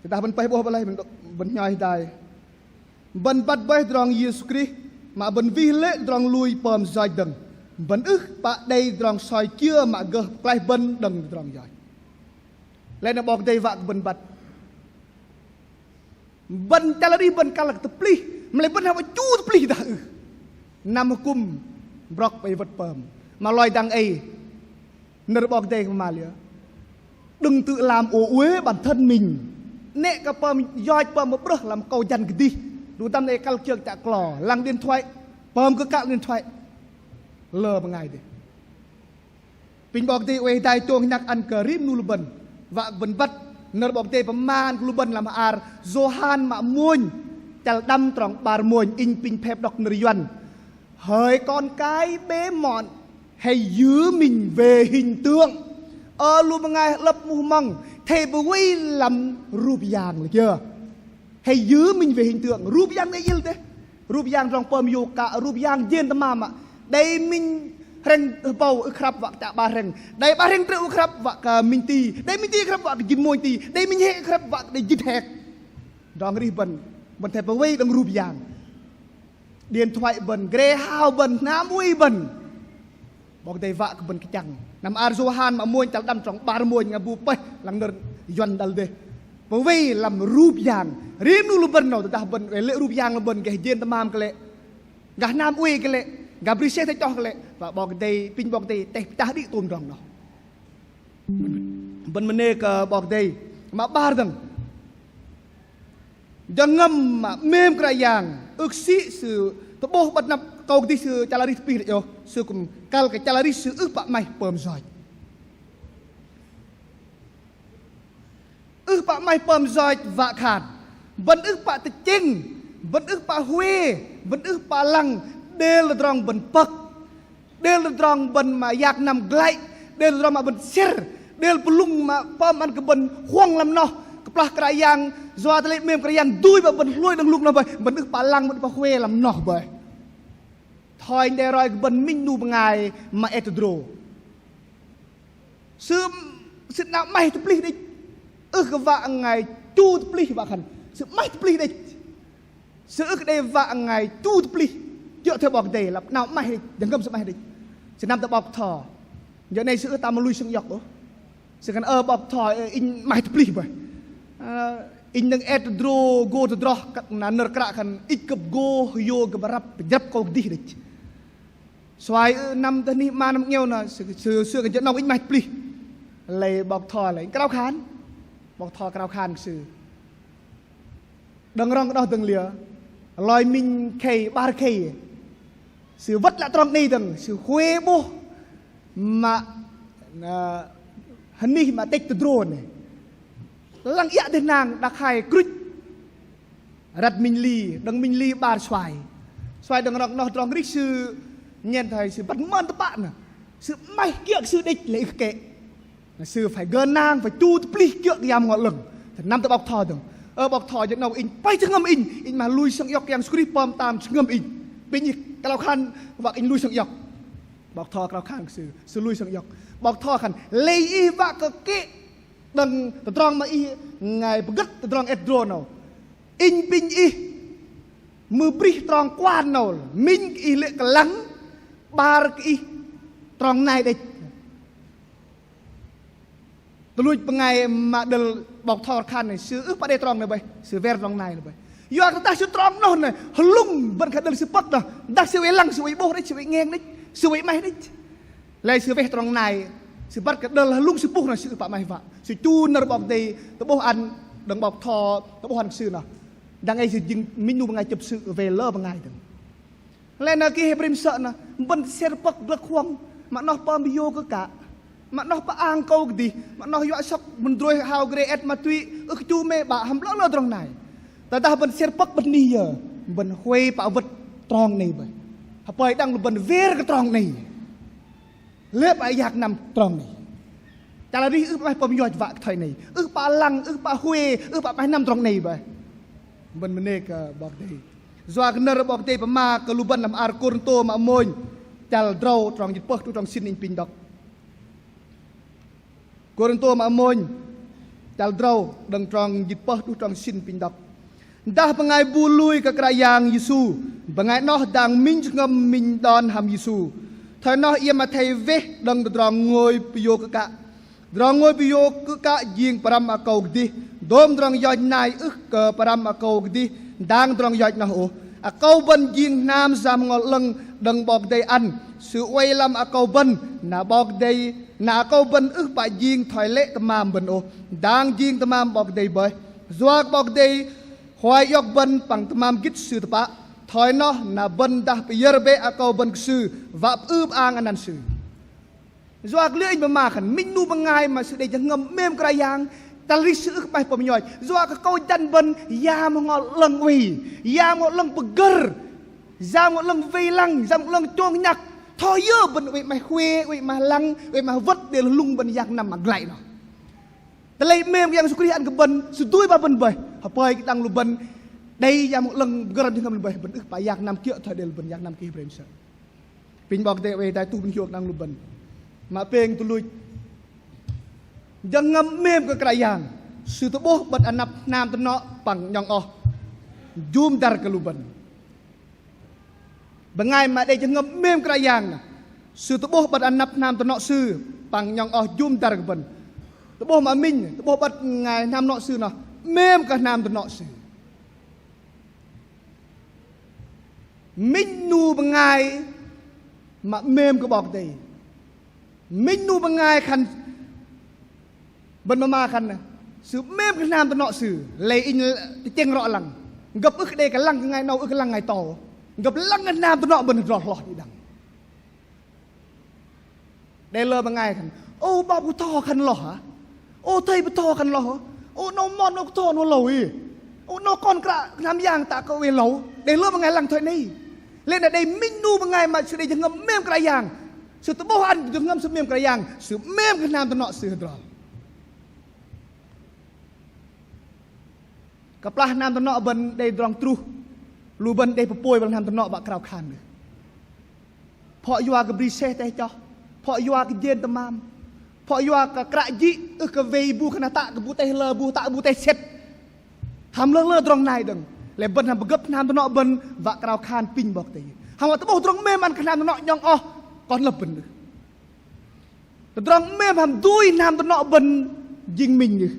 Tơdah bơ̆n pơih 'bôh bơih lei bơ̆n, bơ̆n hnhoi hơdai. Bơ̆n băt bơih tơdrong Yêsu Krist mă bơ̆n wih lê̆ tơdrong lui pơm yoch dơ̆ng. Bơ̆n ưh pă đei tơdrong soi kiơ mă gơh pơklaih bơ̆n đơ̆ng tơdrong yoch. Lei na 'Bok Kei-Dei wă kơ bơ̆n băt. Bơ̆n chăl arih bơ̆n kăl kơ tơplih. Mă lei bơ̆n hăm wă chu tơplih dah ưh. Năm hơkŭm brŏk oei wơ̆t pơm. Mă loi dang ei. Nơ̆r 'Bok Kei-Dei kơ mă liơ. Đừng tự làm ô uế bản thân mình. 'Nĕ kơ pơm yoch pơm mơ'brơh lăm akâu jăn kơdih. Lu tơdăm ei kăl kiơ kơ chă klo. Lăng điện thoại. Pơm kơ kăl điện thoại. Lơ bơngai dêh. Apinh 'Bok Kei-Dei oei hơdai chông hơnhăk ăn kơ rim 'nu lu bơ̆n. Wă kơ bơ̆n băt nơ̆r 'Bok Kei-Dei pơma ăn kơ lu bơ̆n lăm hla ar Yôhan mă mônh chăl đăm trong 'bar mônh, inh apinh phep đŏk nơ̆r Yuăn. Hỡi con cái bé mọn, hãy giữ mình về hình tượng. Ơ lu bơngai hơ'lơ̆p muh mŏng, athei pơwei lăm rup yang lei kiơ. Hãy giữ mình về hình tượng. Rup yang đei iĕl dêh. Rup yang tơdrong pơm yôk kă, rup yang jên tơmam mă. Đei minh hrĕng hơbâu ưh kơ hrăp wă kơ chă 'bar hrĕng. Đei 'bar hrĕng trĕ ưh kơ hrăp wă kơ minh ti. Đei minh ti ưh kơ hrăp wă kơ jĭt mônh ti. Đei minh hek ưh kơ hrăp wă kơ đei jĭt hek. Tơdrong arih bơ̆n, bơ̆n athei pơwei đơ̆ng rup yang. Điện thoại bơ̆n, gre hao bơ̆n, hnam oei bơ̆n. 'Bok Kei-Dei wă kơ bơ̆n kơchăng. Lăm ar Yôhan mă mônh chăl đăm trong 'bar mônh, nga bu pơih lăng nơ̆r Yuăn đăl dêh. Pơwei lăm rup yang. Rim 'nu lu bơ̆n 'nâu tơdah bơ̆n oei lê̆ rup yang lu bơ̆n gah jên tơmam kơ lê̆. Gah hnam oei kơ lê̆. Gah bri seh tơchoh kơ lê̆. Wă 'Bok Kei-Dei, apinh 'Bok Kei-Dei teh pơchah đĭ tôm tơdrong 'noh. Bơ̆n mơnê kơ 'Bok Kei-Dei. Mă 'bar dơ̆ng. Jơhngơ̆m mă 'mêm Kră Yang, ưh kơ sĭ sư tơ'bôh 'bơ̆t anăp akâu kơdih sư chăl arih tơplih đĕch ôh, sư kư̆m kăl kơ chăl arih sư ưh pă 'maih pơm yoch. Ưh pă 'maih pơm yoch wă khan. Bơ̆n ưh pă tơchĕng, bơ̆n ưh pă huê, bơ̆n ưh pă lăng, đêl tơdrong bơ̆n pơ̆k. Đêl tơdrong bơ̆n mă yak năm glăi, đêl tơdrong mă bơ̆n sĕr, đêl pơlŭng mă pơm ăn kơ bơ̆n huŏng lăm noh, kơplah Kră Yang, yua tơlei 'mêm Kră Yang dui mă bơ̆n hlôi đơ̆ng lŭng noh bơih, bơ̆n ưh pă lăng, bơ̆n ưh pă huê lăm noh bơih. Thoi đe roi kơ bơ̆n minh 'nu bơngai mă et tơdrô. Sư, sư 'nao 'maih tơplih đĕch. Ưh kơ wă bơngai chu tơplih wă khan. Sư 'maih tơplih đĕch. Sư ưh kơ đei wă bơngai chu tơplih. Kiơ̆ thoi 'Bok Kei-Dei lăp 'nao 'maih đĕch, jơhngơ̆m sư 'maih đĕch. Sư năm tơ 'bok bơtho. Jơ 'nei sư ưh tam lui sơng iŏk ôh. Sư khan ơ 'bok bơtho, ơ, inh 'maih tơplih bơih. Ơ, inh đơ̆ng et tơdrô gô tơdroh, kăk na nơ̆r Kră khan inh kơ̆p gô hơyô kơ bơrăp, pơjrăp akâu kơdih đĕch. Suai ưh năm tơ anih 'ma năm 'ngiĕo na, sư, sư, sư kơ jơ̆ 'nâu inh 'maih tơplih. Lei 'bok bơtho lei, krao khan. 'Bok bơtho krao khan kơ sư. Đơ̆ng rŏng kơ 'noh dơ̆ng liơ. Loi minh khei, 'bar khei. Sư wơ̆t lă trong 'nei dơ̆ng, sư huê 'bôh. Mă, ơ, hơnih mă tĕch tơdrô 'nei. Lăng iă dêh nang đak hai kruch. Răt minh li, đơ̆ng minh li 'bar suai. Suai đơ̆ng rŏng 'noh tơdrong arih sư nhen thoi sư băt mơn tơpă nơh. Sư 'maih kiơ̆ kơ sư đĕch lei ưh kĕ. Sư phải gơnang, phải chu tơplih kiơ̆ kơ Yang Bơhngol 'Lơ̆ng. Thoi năm tơ 'bok bơtho dơ̆ng. Ơ 'bok bơtho, jơ 'nâu inh pơih jơhngơ̆m inh, inh 'maih lui sơng iŏk Yang Yêsu Krist pơm tam jơhngơ̆m inh. Bĕnh inh krao khan wă kơ inh lui sơng iŏk. 'Bok Thor krao khan kơ sư, sư lui sơng iŏk. 'Bok Thor khan, lei ih wă kơ kĕ đơ̆ng tơdrong mă ih ngăi pơgơ̆t tơdrong et drô 'nâu. Inh apinh ih mưh brih trong kuan 'nâu, minh kơ ih lê̆ kơlăng, 'bar kơ ih trong nai đĕch. Tuch luch bơngai mă đơ̆l 'Bok Thor khan 'nâu, sư ưh pă đei trong nai bơih, sư wer trong nai bơih. Yua kơ dah sư trong noh nai, hlŭng bơ̆n khan đơ̆l sư pơ̆k noh, dah sư oei lăng, sư oei 'bôh đĕch, sư oei ngeng đĕch, sư oei 'maih đĕch. Lei sư weh trong nai, sư băt kơ đơ̆l hlŭng sư puh noh sư ưh pă 'maih wă. Sư chu nơ̆r 'Bok Kei-Dei tơ'bôh ăn đơ̆ng 'Bok Thor tơ'bôh ăn kơ sư noh. Dang ei sư jing minh 'nu bơngai chĕp sư wei lơ bơngai dơ̆ng. Lei na ki Hêbrơ mơsơ̆ noh, bơ̆n tơsĕr pơ̆k glơ̆k huŏng, mă noh pơm yô kơ kă, mă noh pơang akâu kơdih, mă noh yua sŏk bơ̆n drôi hao gre et ma túy, ưh kơ chu mĕ 'bă hăm lơ lơ tơdrong nai. Tơdah bơ̆n tơsĕr pơ̆k bơ̆n anih yơ, bơ̆n huay pă wơ̆t trong 'nâu bơih. Hơpơi đăng lu bơ̆n wer kơ trong 'nâu. Lê̆ pă yak năm trong 'nâu. Chăl arih ưh pă 'maih pơm yoch wă kơ thoi 'nâu. Ưh pă lăng, ưh pă huay, ưh pă 'maih năm trong 'nâu bơih. Bơ̆n bơnê kơ 'Bok Kei-Dei. Yua kơ nơ̆r 'Bok Kei-Dei pơma kơ lu bơ̆n lăm ar Kôrintô mă mônh. Chăl drâu trong jĭt pơh truh trong sĭn inh apinh đŏk. Kôrintô mă mônh. Chăl drâu đơ̆ng trong jĭt pơh truh trong sĭn inh apinh đŏk. Dah bơngai bu lui kơ Kră Yang Yêsu, bơngai noh dang minh jơhngơ̆m minh đon hăm Yêsu. Thoi noh iĕm athei weh đơ̆ng tơdrong ngôi pơyô kơ kă. Tơdrong ngôi pơyô kơ kă jing pơrăm akâu kơdih. Dôm tơdrong yoch nai ưh kơ pơrăm akâu kơdih dang tơdrong yoch noh ôh. Akâu bơ̆n jing hnam Yang Bơhngol 'Lơ̆ng đơ̆ng 'Bok Kei-Dei ăn. Sư oei lăm akâu bơ̆n, na 'Bok Kei-Dei, na akâu bơ̆n ưh pă jing thoi lê̆ tơmam bơ̆n ôh. Dang jing tơmam 'Bok Kei-Dei bơih. Yua kơ 'Bok Kei-Dei huay iŏk bơ̆n păng tơmam gĭt Sư tơpă. Thoi noh na bơ̆n dah pơyơ̆r bĕ akâu bơ̆n kơ Sư, wă pơư pơang anăn Sư. Yua kơ liơ inh pơma khan, minh 'nu bơngai mă sư đei jơhngơ̆m 'mêm Kră Yang, chăl arih sư ưh kơ 'maih pơm yoch. Yua kơ akâu jăn bơ̆n Yang Bơhngol 'Lơ̆ng oei, Yang Bơhngol 'Lơ̆ng pơgơ̆r, Yang Bơhngol 'Lơ̆ng wei lăng, Yang Bơhngol 'Lơ̆ng chông nhăk. Thoi yơ bơ̆n oei 'maih huay, oei 'maih lăng, oei 'maih wơ̆t đei hlŭng bơ̆n yak năm mă glăi noh. Tơlei 'mêm Kră Yang Yêsu Krist ăn kơ bơ̆n, Sư dui ba bơ̆n bơih. Hơpơi kơ đăng lu bơ̆n đei Yang Bơhngol 'Lơ̆ng pơgơ̆r jơhngơ̆m lu bơih, bơ̆n ưh pă yak năm kiơ̆ thoi đei lu bơ̆n yak năm ki Hêbrơ mơsơ̆. Apinh 'Bok Kei-Dei oei tai tuh bơ̆n hiôk đăng lu bơ̆n. Mă pêng tuch luch. Jơhngơ̆m 'mêm kơ Kră Yang, Sư tơ'bôh 'bơ̆t anăp hnam tơnŏ păng 'nhŏng oh jŭm dăr kơ lu bơ̆n. Bơngai mă đei jơhngơ̆m 'mêm Kră Yang, sư tơ'bôh 'bơ̆t anăp hnam tơnŏ sư păng 'nhŏng oh jŭm dăr kơ bơ̆n. Tơ'bôh mă minh, tơ'bôh 'bơ̆t bơngai hnam tơnŏ sư noh, 'mêm kơ hnam tơnŏ sư. Minh 'nu bơngai mă 'mêm kơ 'Bok Kei-Dei. Minh 'nu bơngai khan bơ̆n pơma khan sư 'mêm kơ hnam tơnŏ sư, lei inh tơchĕng rŏ lăng. Gơ̆p ưh kơ đei kơ lăng kơ bơngai 'nâu, ưh kơ lăng bơngai to. Gơ̆p lăng kơ hnam tơnŏ bơ̆n hơdrol hloh đĭ đăng. Đei lơ bơngai khan, ô, 'bok pơtho khan hloh hă? Ô, thây pơtho khan hloh hă? Ô, 'nâu mon, 'nâu pơtho, 'nâu lâu ei. Ô, 'nâu kon Kră hnam Yang tă kơ oei lâu. Đei lơ bơngai lăng thoi 'nâu. Lei na đei minh 'nu bơngai mă sư đei jơhngơ̆m 'mêm Kră Yang. Sư tơ'bôh ăn jơhngơ̆m sư 'mêm Kră Yang, sư 'mêm kơ hnam tơnŏ sư hơdrol. Kơplah hnam tơnŏ bơ̆n đei tơdrong truh, lu bơ̆n đei pơpôi băl hnam tơnŏ wă krao khan ưh. Phŏ yua kơ bri seh teh choh, phŏ yua kơ jên tơmam, phŏ yua kơ kră jĭ ưh kơ wei bu kơ na tă kơ bu teh lơ bu tă bu teh sĕt. Hăm lơ lơ tơdrong nai dơ̆ng. Lei bơ̆n hăm pơgơ̆p hnam tơnŏ bơ̆n wă krao khan apinh 'Bok Kei-Dei. Hăm wă tơ'bôh tơdrong 'mêm ăn kơ hnam tơnŏ 'nhŏng oh, kon lăp bơ̆n ưh. Tơdrong 'mêm hăm dui hnam tơnŏ bơ̆n jing minh ưh.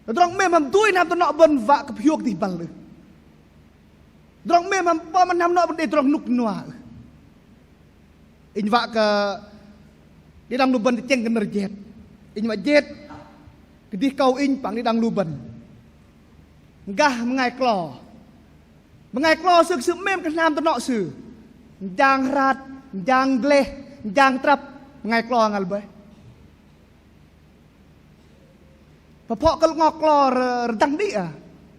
Tơdrong 'mêm hăm dui hnam tơnŏ bơ̆n wă kơ pơhiôk dih băl ưh. Tơdrong 'mêm hăm pơm hnam tơnŏ bơ̆n đei tơdrong rơnŭk rơnua ưh. Inh wă kơ đĭ đăng lu bơ̆n tơchĕng kơ nơ̆r jet. Inh wă jet kơdih akâu inh păng đĭ đăng lu bơ̆n. Gah bơngai klo. Bơngai klo sư kơ sư 'mêm kơ hnam tơnŏ sư. Jang hrat, jang gleh, jang trăp. Bơngai klo ngăl bơih. Pơphŏ kơ'lơ'ngok klo rơdăng đĭ ah.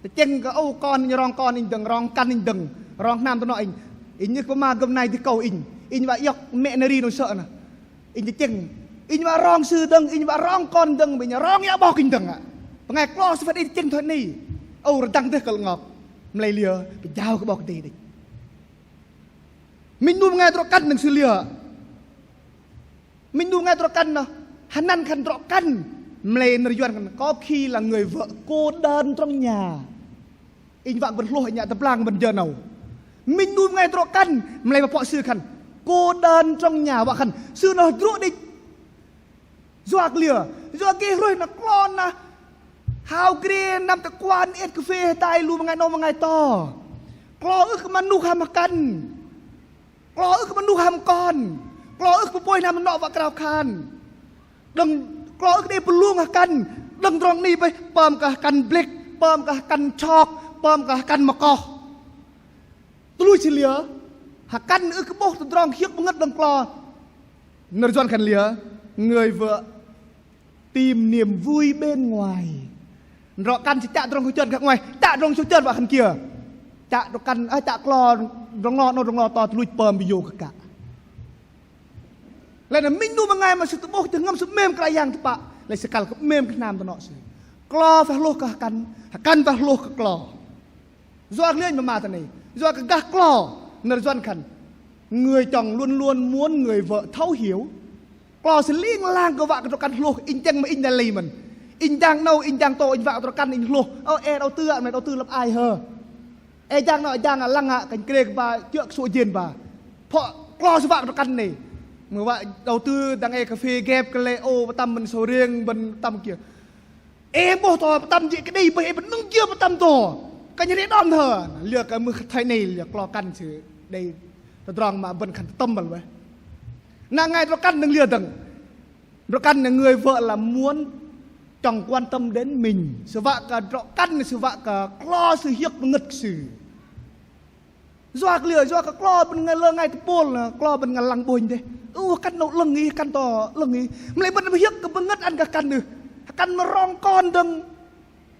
Tơchĕng kơ âu kon inh rong kon inh dơ̆ng, rong kăn inh dơ̆ng, rong hnam tơnŏ inh. Inh ưh kơ pơma gơ̆m nai dih akâu inh. Inh wă iŏk mĕ nơri noh sơ̆ noh. Inh tơchĕng. Inh wă rong sư dơ̆ng, inh wă rong kon dơ̆ng, inh wă rong yă 'bok inh dơ̆ng ah. Bơngai klo sư wă đei tơchĕng thoi 'nâu. Âu rơdăng dêh kơ'lơ'ngok. Mă lei liơ, pơjao kơ 'Bok Kei-Dei đĕch. Minh 'nu bơngai drŏ-kăn đơ̆ng sư liơ. Minh 'nu bơngai drŏ-kăn noh, hơnăn khan drŏ-kăn, mă lei nơ̆r Yuăn khan có khi là người vợ cô đơn trong nhà. Inh wă kơ bơ̆n hlôh, inh wă tơblang bơ̆n jơ 'nâu. Minh 'nu bơngai drŏ-kăn, mă lei pơpŏk sư khan cô đơn trong nhà, wă khan sư noh hơdrô̆ đĕch. Yua kơ liơ, yua kơ hrôih noh klo noh hao gre năm tơ kuan, ĕt kơphê hơdai lu bơngai 'nâu bơngai to. Klo ưh kơ mơnuh hăm hơkăn. Klo ưh kơ mơnuh hăm kon. Klo ưh kơ pơpôi hnam tơnŏ wă krao khan. Đơ̆ng klo ưh kơ đei pơlung hơkăn. Đơ̆ng tơdrong 'ni bơih, pơm kơ hơkăn blĕk, pơm kơ hơkăn chok, pơm kơ hơkăn mơkoh. Tơluch sư liơ, hơkăn ưh kơ 'bôh tơdrong hiơ̆k bơngơ̆t đơ̆ng klo. Nơ̆r Yuăn khan liơ, người vợ tìm niềm vui bên ngoài. Drŏ-kăn sư chă tơdrong sô̆ chơt gah 'nguaih, chă tơdrong sô̆ chơt wă khan kiơ. Chă drŏ-kăn, ơ, chă klo, tơdrong lo, 'nâu tơdrong lo to tơluch pơm bơih yô kơ kă. Lei na minh 'nu bơngai mă sư tơ'bôh jơhngơ̆m sư 'mêm Kră Yang tơpă, lei sư kăl kơ 'mêm kơ hnam tơnŏ sư. Klo pơhlôh kơ hơkăn, hơkăn pơhlôh kơ klo. Yua kơ liơ inh pơma tơ 'nâu, yua kơ gah klo, nơ̆r Yuăn khan người chồng luôn luôn muốn người vợ thấu hiểu. Klo sư ling lang kơ wă kơ drŏ-kăn hlôh, inh tĕng mă inh đei lei mơ̆n. Inh dang 'nâu, inh dang to, inh wă kơ drŏ-kăn inh hlôh. Ơ, ê đầu tư, mă đầu tư lăp ai hơ. Ê dang 'nâu, dang lăng hă, kơnh krê kơ ba, kiơ̆ kơ sô̆ jên ba. Pho klo sư wă kơ drŏ-kăn 'nâu. Mưh wă đầu tư dang ê kơphê gep kơ lei, ô, pơtăm mơ̆n sâu rêng, bơ̆n pơtăm kiơ. Ê 'bôh to pơtăm jê̆ kơdih bơih, ê bơ̆n 'nơ̆ng kiơ pơtăm to. Kơnh rĕ đon hơ. Liơ kơ mưh thoi 'nâu liơ klo kăn sư đei tơdrong mă bơ̆n khan tơtơm băl bơih. Na bơngai drŏ-kăn đơ̆ng liơ dơ̆ng. Drŏ-kăn là người vợ là muốn chồng quan tâm đến mình. Sư wă kơ drŏ-kăn, sư wă kơ klo sư hiơ̆k bơngơ̆t sư. Yua kơ liơ, yua kơ klo bơ̆n ngă lơ bơngai tơpôl, klo bơ̆n ngă lăng 'bônh dêh. Ơ, hơkăn 'nâu 'lơ̆ng ih, hơkăn to 'lơ̆ng ih. Mă lei bơ̆n hiơ̆k kơ bơngơ̆t ăn kơ hơkăn ưh. Hơkăn mă rong kon dơ̆ng.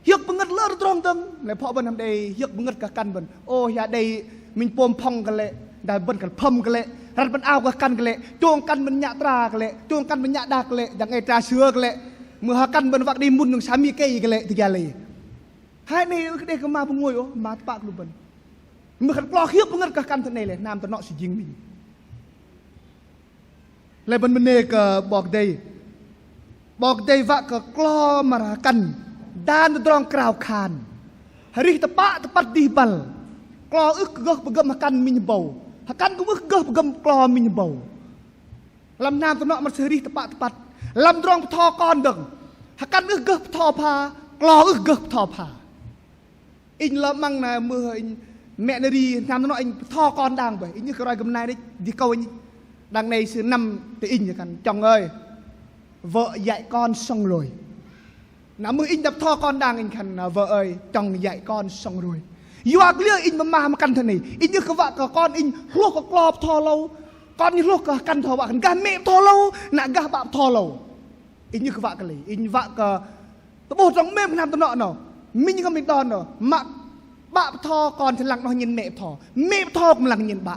Hiơ̆k bơngơ̆t lơ tơdrong dơ̆ng. Mă lei pho bơ̆n hăm đei hiơ̆k bơngơ̆t kơ hơkăn bơ̆n. Ô, hơyă đei minh pôm phong kơ lei. Dah bơ̆n kăl phơm kơ lei. Răt bơ̆n ao kơ hơkăn kơ lei. Chông hơkăn bơ̆n nhă tra kơ lei. Chông hơkăn bơ̆n nhă đak kơ lei. Dang ê tra sơ̆ kơ lei. Mưh hơkăn bơ̆n wă kơ đei mŭn dơ̆ng sa mi kei kơ lei. Tơ gia lei. Hai 'nâu ưh kơ đei kơ mă bơngai ôh, mă tơpă kơ lu bơ̆n. Mưh khan klo hiơ̆k bơngơ̆t kơ hơkăn thoi 'nâu lei, hnam tơnŏ sư jing minh. Lei bơ̆n bơnê kơ 'Bok Kei-Dei. 'Bok Kei-Dei wă kơ klo mă hơkăn dan tơdrong krao khan. Arih tơpă tơpăt dih băl. Klo ưh kơ gơh pơgơ̆m hơkăn minh hơbâu. Hơkăn kư̆m ưh kơ gơh pơgơ̆m klo minh hơbâu. Lăm hnam tơnŏ mă sư arih tơpă tơpăt. Lăm tơdrong bơtho kon dơ̆ng. Hơkăn ưh gơh bơtho pha, klo ưh gơh bơtho pha. Inh lơ 'măng na mưh inh mĕ nơri hnam tơnŏ inh bơtho kon đang bơih. Inh ưh kơ roi gơm nai đĕch, dih kâu inh đang 'nâu sư năm tơ inh khan: "Chồng ơi, vợ dạy con xong rồi." Na mưh inh đăp bơtho kon đang inh khan: "Vợ ơi, chồng dạy con xong rồi." Yua kơ liơ inh pơma mă hơkăn thoi 'nâu. Inh ưh kơ wă kơ kon inh hlôh kơ klo bơtho âu. Kon inh hlôh kơ hơkăn bơtho wă khan gah mĕ bơtho âu, na gah bă bơtho âu. Inh ưh kơ wă kơ lei, inh wă kơ tơ'bôh tơdrong 'mêm kơ hnam tơnŏ 'nâu. Minh kơ minh đon 'nâu, mă bă bơtho kon sư lăng noh nhen mĕ bơtho. Mĕ bơtho kư̆m lăng nhen bă.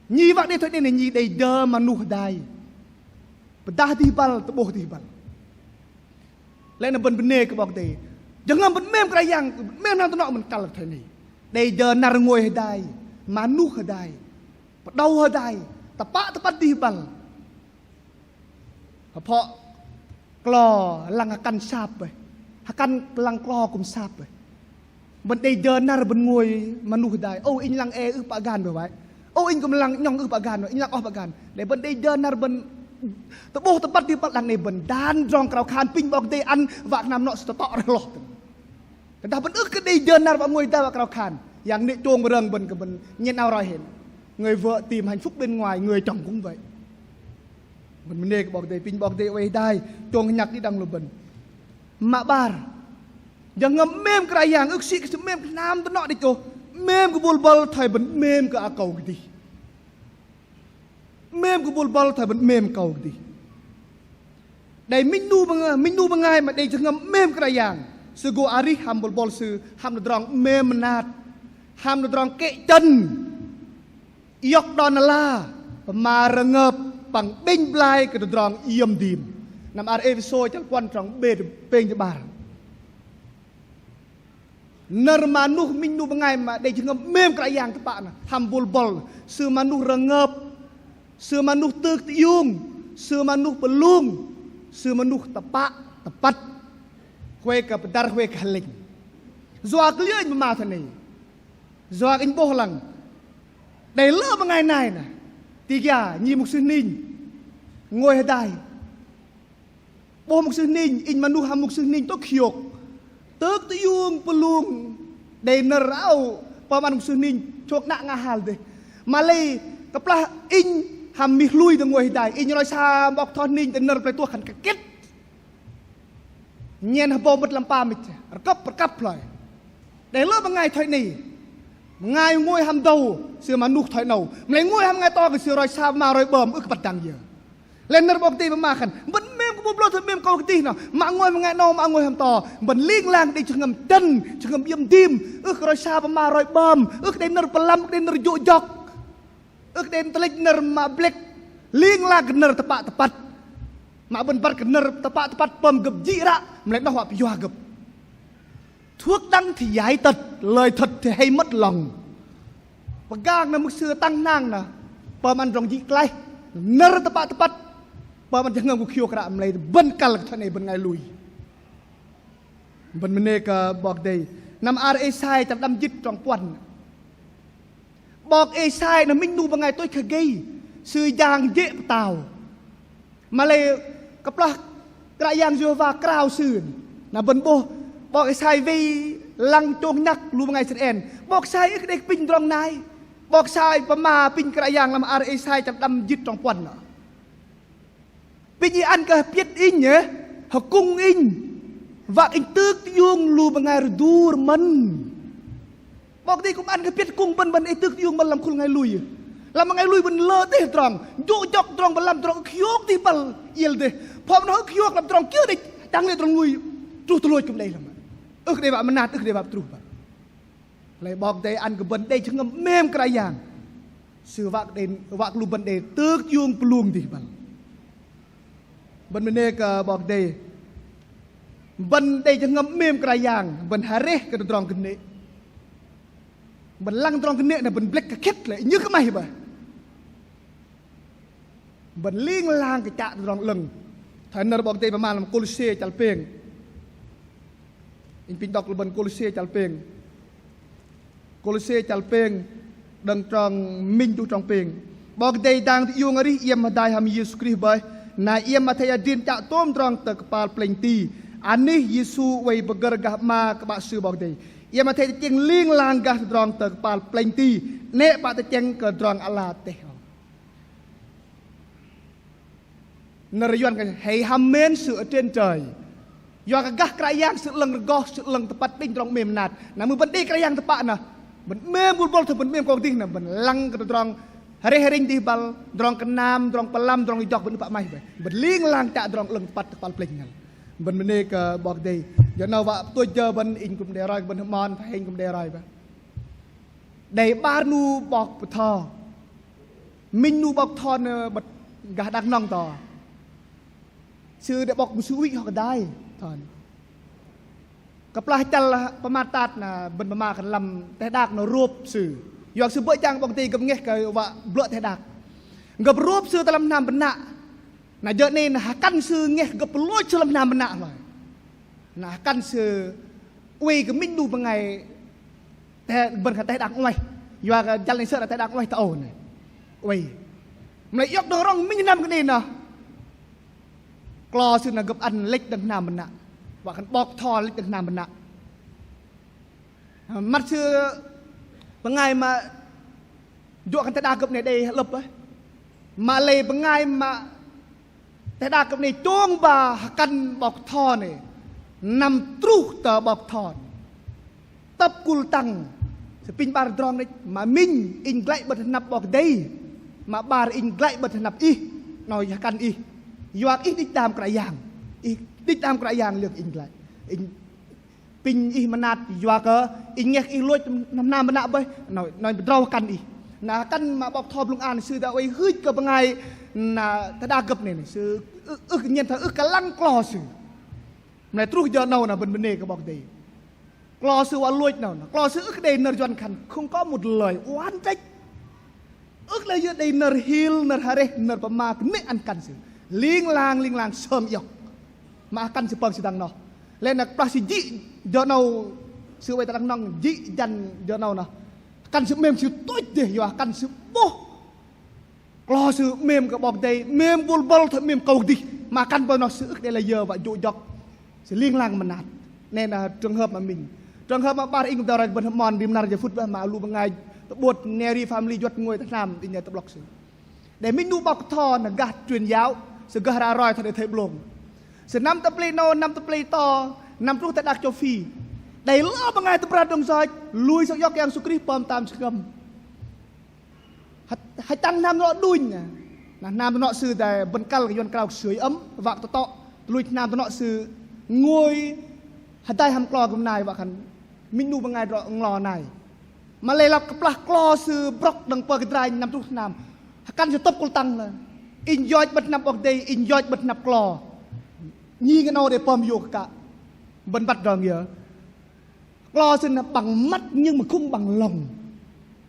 Nhi wă đei thoi 'nâu, nhi đei jơ mơnuh hơdai. Pơdah dih băl, tơ'bôh dih băl. Lei na bơ̆n bơnê kơ 'Bok Kei-Dei. Jơhngơ̆m bơ̆n 'mêm Kră Yang, 'mêm hnam tơnŏ bơ̆n kăl thoi 'nâu. Đei jơ năr ngôi hơdai, mơnuh hơdai, pơđâu hơdai, tơpă tơpăt dih băl. Hơpho klo lăng hơkăn sap bơih. Hơkăn lăng klo kư̆m sap bơih. Bơ̆n đei jơ năr bơ̆n ngôi mơnuh hơdai. Ô, inh lăng e ưh pă gan bơih wă. Ô, inh kư̆m lăng 'nhŏng ưh pă gan, inh lăng oh pă gan. Lei bơ̆n đei jơ năr bơ̆n tơ'bôh tơpăt dih băl, dang 'nâu bơ̆n dan tơdrong krao khan apinh 'Bok Kei-Dei ăn wă kơ hnam tơnŏ sư tơtŏ rơih hloh dơ̆ng. Tơdah bơ̆n ưh kơ đei jơ năr wă ngôi hơdai wă krao khan, yang 'nĕ chông rơ̆ng bơ̆n kơ bơ̆n nhen ao roi hên. Người vợ tìm hạnh phúc bên ngoài, người chồng cũng vậy. Bơ̆n bơnê kơ 'Bok Kei-Dei, apinh 'Bok Kei-Dei oei hơdai, chông hơnhăk đĭ đăng lu bơ̆n. Mă 'bar. Jơhngơ̆m 'mêm Kră Yang, ưh kơ sĭ kơ sư 'mêm kơ hnam tơnŏ đĕch ôh. 'Mêm kơ bôl băl thoi bơ̆n 'mêm kơ akâu kơdih. 'Mêm kơ bôl băl thoi bơ̆n 'mêm akâu kơdih. Đei minh 'nu bơng-, minh 'nu bơngai mă đei jơhngơ̆m 'mêm Kră Yang. Sư gô arih hăm bôl băl sư, hăm tơdrong 'mêm mơnat. Hăm tơdrong kĕ chơ̆n. Iŏk đon ala, pơma rơngơp, păng 'bĕnh blai kơ tơdrong iĕm dim. Năm ar Êphêsô chăl puăn trong 'bar tơ pêng tơ 'bar. Nơ̆r mơnuh minh 'nu bơngai mă đei jơhngơ̆m 'mêm Kră Yang tơpă noh, hăm bôl băl, sư mơnuh rơngơp, sư mơnuh tưk tơiung, Sư mơnuh pơlung, sư mơnuh tơpă, tơpăt. Huay kơ pơdăr, huay kơ hơlĕnh. Yua kơ liơ inh pơma thoi noh. Yua kơ inh 'bôh lăng. Đei lơ bơngai nai nơh. Ti gia, nhi mục sư Ning. Ngôi hơdai. 'Bôh mục sư Ning, inh mơnuh hăm mục sư Ning tôk hiôk. Tơk tơiung pơlung đei nơ̆r âu pơm ăn mục sư Ning chôk nă ngă hal dêh. Mă-lei kơplah inh hăm mih hlui tơ ngôi hơdai, inh roi sa 'bok tho Ning đei nơ̆r plei tuh khan kơkĕt. Nhen hơbâu mơ̆t lăm pă mĕch, rơkăp rơkăp hloi. Đei lơ bơngai thoi noh. Bơngai ngôi hăm dâu, sư mơnuh thoi 'nâu. Mă-lei ngôi hăm bơngai to kơ sư roi sa pơma roi 'bơm, ưh kơ băt dang yơ. Lei nơ̆r 'Bok Kei-Dei pơma khan, bơ̆n 'mêm kơ bu blŏt, 'mêm kơ kơdih noh, mă ngôi mă bơngai 'nâu, mă ngôi hăm to, bơ̆n ling lang đei jơhngơ̆m tơ̆n, jơhngơ̆m iĕm dim, ưh kơ roi sa pơma roi 'bơm, ưh kơ đei nơ̆r pơlăm, ưh kơ đei nơ̆r jô̆ jŏk, ưh kơ đei tơlĕch nơ̆r mă blĕk, ling lang kơ nơ̆r tơpă tơpăt. Mă bơ̆n băt kơ nơ̆r tơpă tơpăt pơm gơ̆p jĭ ră, mă-lei noh wă pơyua gơ̆p. Thuốc đắng thì giải tật, lời thật thì hay mất lòng. Pơgang nơh mục sư tăng hnang nơh pơm ăn tơdrong jĭ klaih. Nơ̆r tơpă tơpăt pơm ăn jơhngơ̆m kơ khiôk ră, mă-lei bơ̆n kăl kơ thoi noh bơ̆n bơngai lui. Bơ̆n bơnê kơ 'Bok Kei-Dei. Năm ar Êsai chăl pơđăm jĭt trong puăn. 'Bok Êsai nơh minh 'nu bơngai tôch hơgei, sư jang jê̆ pơtao. Mă-lei kơplah Kră Yang Yêhôwa krao sư, na bơ̆n 'bôh 'Bok Êsai wei lăng chông nhăk lu bơngai Israel. 'Bok Êsai ưh kơ đei kơ apinh tơdrong nai. 'Bok Êsai pơma apinh Kră Yang lăm ar Êsai chăl pơđăm jĭt trong puăn nơh. Apinh ih ăn kơ hơpiĕt inh, hơkŭng inh, wă kơ inh tŭk tơiung lu bơngai rơdu rơmơ̆n. 'Bok Kei-Dei kư̆m ăn kơ hơpiĕt hơkŭng bơ̆n, bơ̆n inh tŭk tơiung bơ̆n lăm khul bơngai lui. Lăm bơngai lui bơ̆n lơ dêh tơdrong jô̆ jŏk, tơdrong pơlăm, tơdrong khiôk dih băl iĕl dêh. Phŏm noh ưh khiôk lăm tơdrong kiơ đĕch, dang lê̆ tơdrong lui truh tơlôch kư̆m đei lăm. Ưh kơ đei wă mơnat, ưh kơ đei wă truh băl. Lei 'Bok Kei-Dei ăn kơ bơ̆n đei jơhngơ̆m 'mêm Kră Yang. Sư wă kơ đei, wă kơ lu bơ̆n đei tŭk tơiung pơlung dih băl. Bơ̆n bơnê kơ 'Bok Kei-Dei. Bơ̆n đei jơhngơ̆m 'mêm Kră Yang, bơ̆n hơreh kơ tơdrong kơnê̆. Bơ̆n lăng tơdrong kơnê̆ nơh bơ̆n blĕk kơ khĕt lê̆, inh ưh kơ 'maih bơih. Bơ̆n ling lang kơ chă tơdrong 'lơ̆ng. Thoi nơ̆r 'Bok Kei-Dei pơma lăm Kôlôse chăl pêng. Inh apinh đŏk lu bơ̆n Kôlôse chăl pêng. Kôlôse chăl pêng, đơ̆ng trong minh truh trong pêng. 'Bok Kei-Dei dang tơiung arih iĕm hơdai hăm Yêsu Krist bơih, na iĕm athei adrin chă tôm tơdrong tơ kơpal plĕnh ti. Anih Yêsu oei pơgơ̆r gah 'ma kơ 'Bă Sư 'Bok Kei-Dei. Iĕm athei tơchĕng ling lang gah tơdrong tơ kơpal plĕnh ti, 'nĕ pă tơchĕng kơ tơdrong ala teh ôh. Nơ̆r Yuăn khan hãy hăm mến sự ở trên trời. Yua kơ gah Kră Yang Sư 'lơ̆ng rơgoh, Sư 'lơ̆ng tơpăt đĭnh tơdrong 'mêm mơnat. Na mưh bơ̆n đei Kră Yang tơpă nơh, bơ̆n 'mêm bŭl bŏl thoi bơ̆n 'mêm kơ dih nơh, bơ̆n lăng kơ tơdrong hơreh hơrĕnh dih băl, tơdrong kơnam, tơdrong pơlăm, tơdrong jŏk bơ̆n ưh pă 'maih bơih. Bơ̆n ling lang chă tơdrong 'lơ̆ng tơpăt tơ kơpal plĕnh ngăl. Bơ̆n bơnê kơ 'Bok Kei-Dei. Jơ 'nâu wă pơtôch jơ bơ̆n, inh kư̆m đei roi, bơ̆n hơmon, phai inh kư̆m đei roi bơih. Đei 'bar 'nu 'bok bơtho. Minh 'nu 'bok bơtho nơh bơ̆t gah Đak Nông to. Sư đei 'bok mă sư ŭch hŏk hơdai. Thoi. Kơplah chăl pơmat tat na bơ̆n pơma khan lăm teh đak nơh rôp sư. Yua kơ sư bơ̆ jang 'Bok Kei-Dei gơ̆p ngeh kơ wă blơ̆ teh đak. Gơ̆p rôp sư tơ lăm hnam bơnă. Na jơ̆ 'nei na hơkăn sư ngeh gơ̆p pơlôch sư lăm hnam bơnă hloi. Na hơkăn sư oei kơ minh 'nu bơngai teh, bơ̆n khan teh đak 'nguaih. Yua kơ jăl 'nei sơ̆ na teh đak 'nguaih tơ âu 'nei. Oei. Mă lei iŏk đơ̆ng rŏng minh sơnăm kơ 'nei noh. Klo sư na gơ̆p ăn lĕch đơ̆ng hnam bơnă. Wă khan 'bok bơtho lĕch đơ̆ng hnam bơnă. Măt sư bơngai mă jô̆ khan teh đak gơ̆p 'nei đei hơlơ̆p bơih. Mă lei bơngai mă teh đak gơ̆p 'nei chông ba hơkăn 'bok bơtho 'nei năm truh tơ 'bok bơtho 'nei. Tơpul tăng sư apinh 'bar tơdrong đĕch, mă minh inh glăi 'bơ̆t hơnăp 'Bok Kei-Dei, mă 'bar inh glăi 'bơ̆t hơnăp ih, 'nâu hơkăn ih. Yua kơ ih đĭch đam Kră Yang, ih đĭch đam Kră Yang liơ kơ inh glăi. Inh apinh ih mơnat yua kơ inh ngeh ih lôch hnam bơnă bơih, 'nâu, 'nâu pơdrâu hơkăn ih. Na hơkăn mă 'bok bơtho blŭng an sư dah oei hưch kơ bơngai na teh đak gơ̆p 'nei, sư ưh, ưh nhen thoi ưh kơ lăng klo sư. Mă lei truh jơ 'nâu na bơ̆n bơnê kơ 'Bok Kei-Dei. Klo sư wă lôch 'nâu na, klo sư ưh kơ đei nơ̆r Yuăn khan không có một lời oán trách. Ưh kơ đei, đei nơ̆r hil, nơ̆r hơreh, nơ̆r pơma kơnê̆ ăn kăn sư. Ling lang, ling lang sơm iŏk. Mă kăn sư pơm sư dang noh. Lei na kơplah sư jĭ jơ 'nâu, sư oei tơ Đắk Nông jĭ jăn jơ 'nâu noh. Kăn sư 'mêm sư tuch dêh, yua kăn sư 'bôh klo sư 'mêm kơ 'Bok Kei-Dei, 'mêm bôl bŏl thoi 'mêm akâu kơdih. Mă kăn bơih noh sư ưh kơ đei layơ wă jô̆ jŏk. Sư ling lang mơnat. Lei na trường hợp mă minh. Trường hợp mă 'bar inh kư̆m tơroi bơ̆n hơmon rim năr jơ phŭt bơih mă lu bơngai tơ'bôh neri family juăt ngôi tơ hnam inh tơ'blŏk sư. Đei minh 'nu 'bok kơtho na gah truyền giáo, sư gơh ră roi thoi đei thây 'blông. Sư năm tơ pơlei 'nâu, năm tơ pơlei to, năm truh tơ đak châu Phi. Đei lơ bơngai tơbrat đơ̆ng yoch, lui sơng iŏk Yang Yêsu Krist pơm tam jơhngơ̆m. Hă, hơchăng hnam tơnŏ đunh na. Na hnam tơnŏ sư dai bơ̆n kăl kơ Yuăn krao sưởi ấm, wă tơtŏ. Tuch luch hnam tơnŏ sư ngôi hơdai hăm klo kư̆m nai wă khan minh 'nu bơngai drŏ nglo nai. Mă lei lăp kơplah klo sư brŏk đơ̆ng pơgơdranh năm truh hnam. Hơkăn sư tơ̆p kŭl tăng lơ. Inh yoch bơ̆t hnăp 'Bok Kei-Dei, inh yoch bơ̆t hnăp klo. Nhi ngơ 'nâu đei pơm yua kơ kă. Bơ̆n băt drong yơ. Klo sư na bằng mắt nhưng mà không bằng lòng.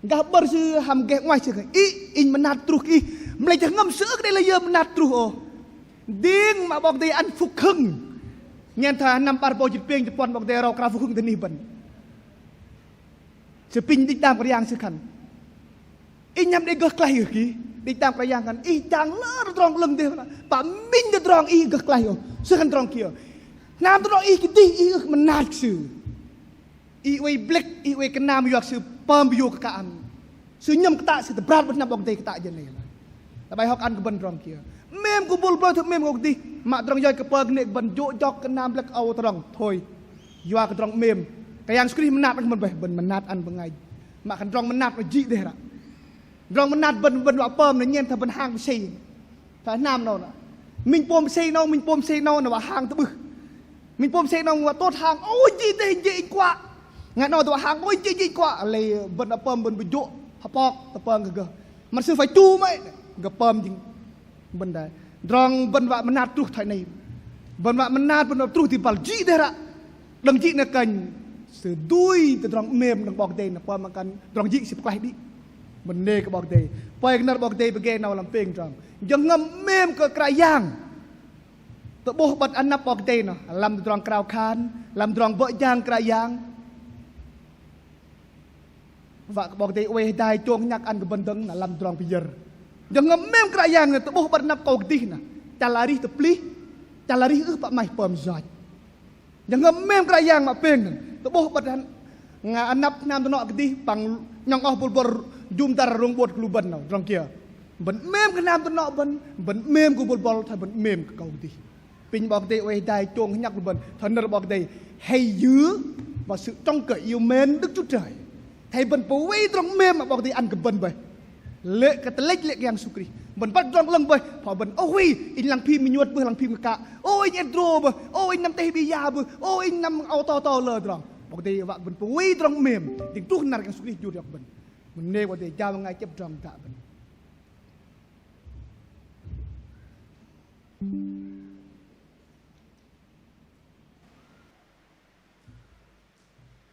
Gah 'bơ̆r sư hăm geh 'nguaih sư khan: Ih, inh mơnat truh kơ ih. Mă lei jơhngơ̆m sư ưh kơ đei layơ mơnat truh ôh. Ding mă 'Bok Kei-Dei ăn phúc hưng. Nhen thoi năm 'bar rơbâu jĭt pêng jĭt puăn 'Bok Kei-Dei rao krao phúc hưng tơ anih bơ̆n. Sư apinh đĭch đam Kră Yang sư khan: Ih năm đei gơh klaih ưh kơ ih? Đĭch đam Kră Yang khan: Ih jang lơ tơdrong 'lơ̆ng dêh, pă minh tơdrong ih gơh klaih ôh. Sư khan tơdrong kiơ? Hnam tơdrong ih kơdih ih ưh kơ mơnat kơ sư. Ih oei blĕk, ih oei kơnam yua kơ sư pơm yua kơ kă ăn. Sư nhơ̆m kơtă sư tơbrat bơ̆t hnăp 'Bok Kei-Dei kơtă jơ 'nâu. Tơ'bai hŏk ăn kơ bơ̆n tơdrong kiơ? 'Mêm kơ bôl bŏl thoi 'mêm kơ kơdih, mă tơdrong yoch kơ pơgơnê̆ kơ bơ̆n jô̆ jŏk kơnam blĕk âu tơdrong thôi. Yua kơ tơdrong 'mêm. Kơ Yang Yêsu Krist mơnat ăn kơ bơ̆n bơih, bơ̆n mơnat ăn bơngai. Mă khan tơdrong mơnat noh jĭ dêh ră. Tơdrong mơnat bơ̆n, bơ̆n wă pơm noh nhen thoi bơ̆n hang pơsei. Thoi hnam 'nâu noh. Minh pôm pơsei 'nâu, minh pôm pơsei 'nâu noh wă hang tơ'bưh. Minh pôm pơsei 'nâu wă tôt hang, ôi jĭ dêh, jĭ inh kuă. Ngai 'nâu tơwă hang, ôi jĭ, jĭ inh kuă. Lei bơ̆n wă pơm bơ̆n bơjô̆ hơpok tơpơng kơ gơh. Mă sư phải chu mă gơh pơm jing bơ̆n dai. Tơdrong bơ̆n wă mơnat truh thoi 'nâu. Bơ̆n wă mơnat bơ̆n wă truh ti băl jĭ dêh ră. Đơ̆ng jĭ noh kơnh sư dui tơdrong 'mêm đơ̆ng 'Bok Kei-Dei noh pơm mă khan tơdrong jĭ sư pơklaih đĭ. Bơnê kơ 'Bok Kei-Dei. Pơi kơ nơ̆r 'Bok Kei-Dei pơgê 'nâu lăm pêng tơdrong. Jơhngơ̆m 'mêm kơ Kră Yang. Tơ'bôh băt anăp 'Bok Kei-Dei noh lăm tơdrong krao khan, lăm tơdrong bơ̆ jang Kră Yang. Wă kơ 'Bok Kei-Dei oei hơdai chông hơnhăk ăn kơ bơ̆n dơ̆ng na lăm tơdrong pơyơ̆r. Jơhngơ̆m 'mêm Kră Yang noh tơ'bôh băt anăp akâu kơdih noh. Chăl arih tơplih, chăl arih ưh pă 'maih pơm yoch. Jơhngơ̆m 'mêm Kră Yang mă pêng noh. Tơ'bôh băt hăn, ngă anăp hnam tơnŏ kơdih păng 'nhŏng oh bôl bŏl jŭm dăr rông 'bôt kơ lu bơ̆n 'nâu. Tơdrong kiơ? Bơ̆n 'mêm kơ hnam tơnŏ bơ̆n, bơ̆n 'mêm kơ bôl bŏl, thoi bơ̆n 'mêm kơ akâu kơdih. Apinh 'Bok Kei-Dei oei hơdai chông hơnhăk lu bơ̆n, thoi nơ̆r 'Bok Kei-Dei. Hãy giữ và sự trông cậy yêu mến Đức Chúa Trời. Thoi bơ̆n pơwei tơdrong 'mêm mă 'Bok Kei-Dei ăn kơ bơ̆n bơih. Lê̆ kơ tơlĕch lê̆ kơ Yang Yêsu Krist. Bơ̆n băt tơdrong 'lơ̆ng bơih, phŏ bơ̆n, ơ, ih, inh lăng phim minh nhuăt bơih, lăng phim kơ kă. Ơ, inh et drô bơih, ơ, inh năm teh bi ya bơih, ơ, inh năm âu to to lơ tơdrong. 'Bok Kei-Dei wă bơ̆n pơwei tơdrong 'mêm, dĭng truh năr Yang Yêsu Krist jur iŏk bơ̆n. Bơnê 'Bok Kei-Dei, jao bơngai chĕp tơdrong kơ bơ̆n.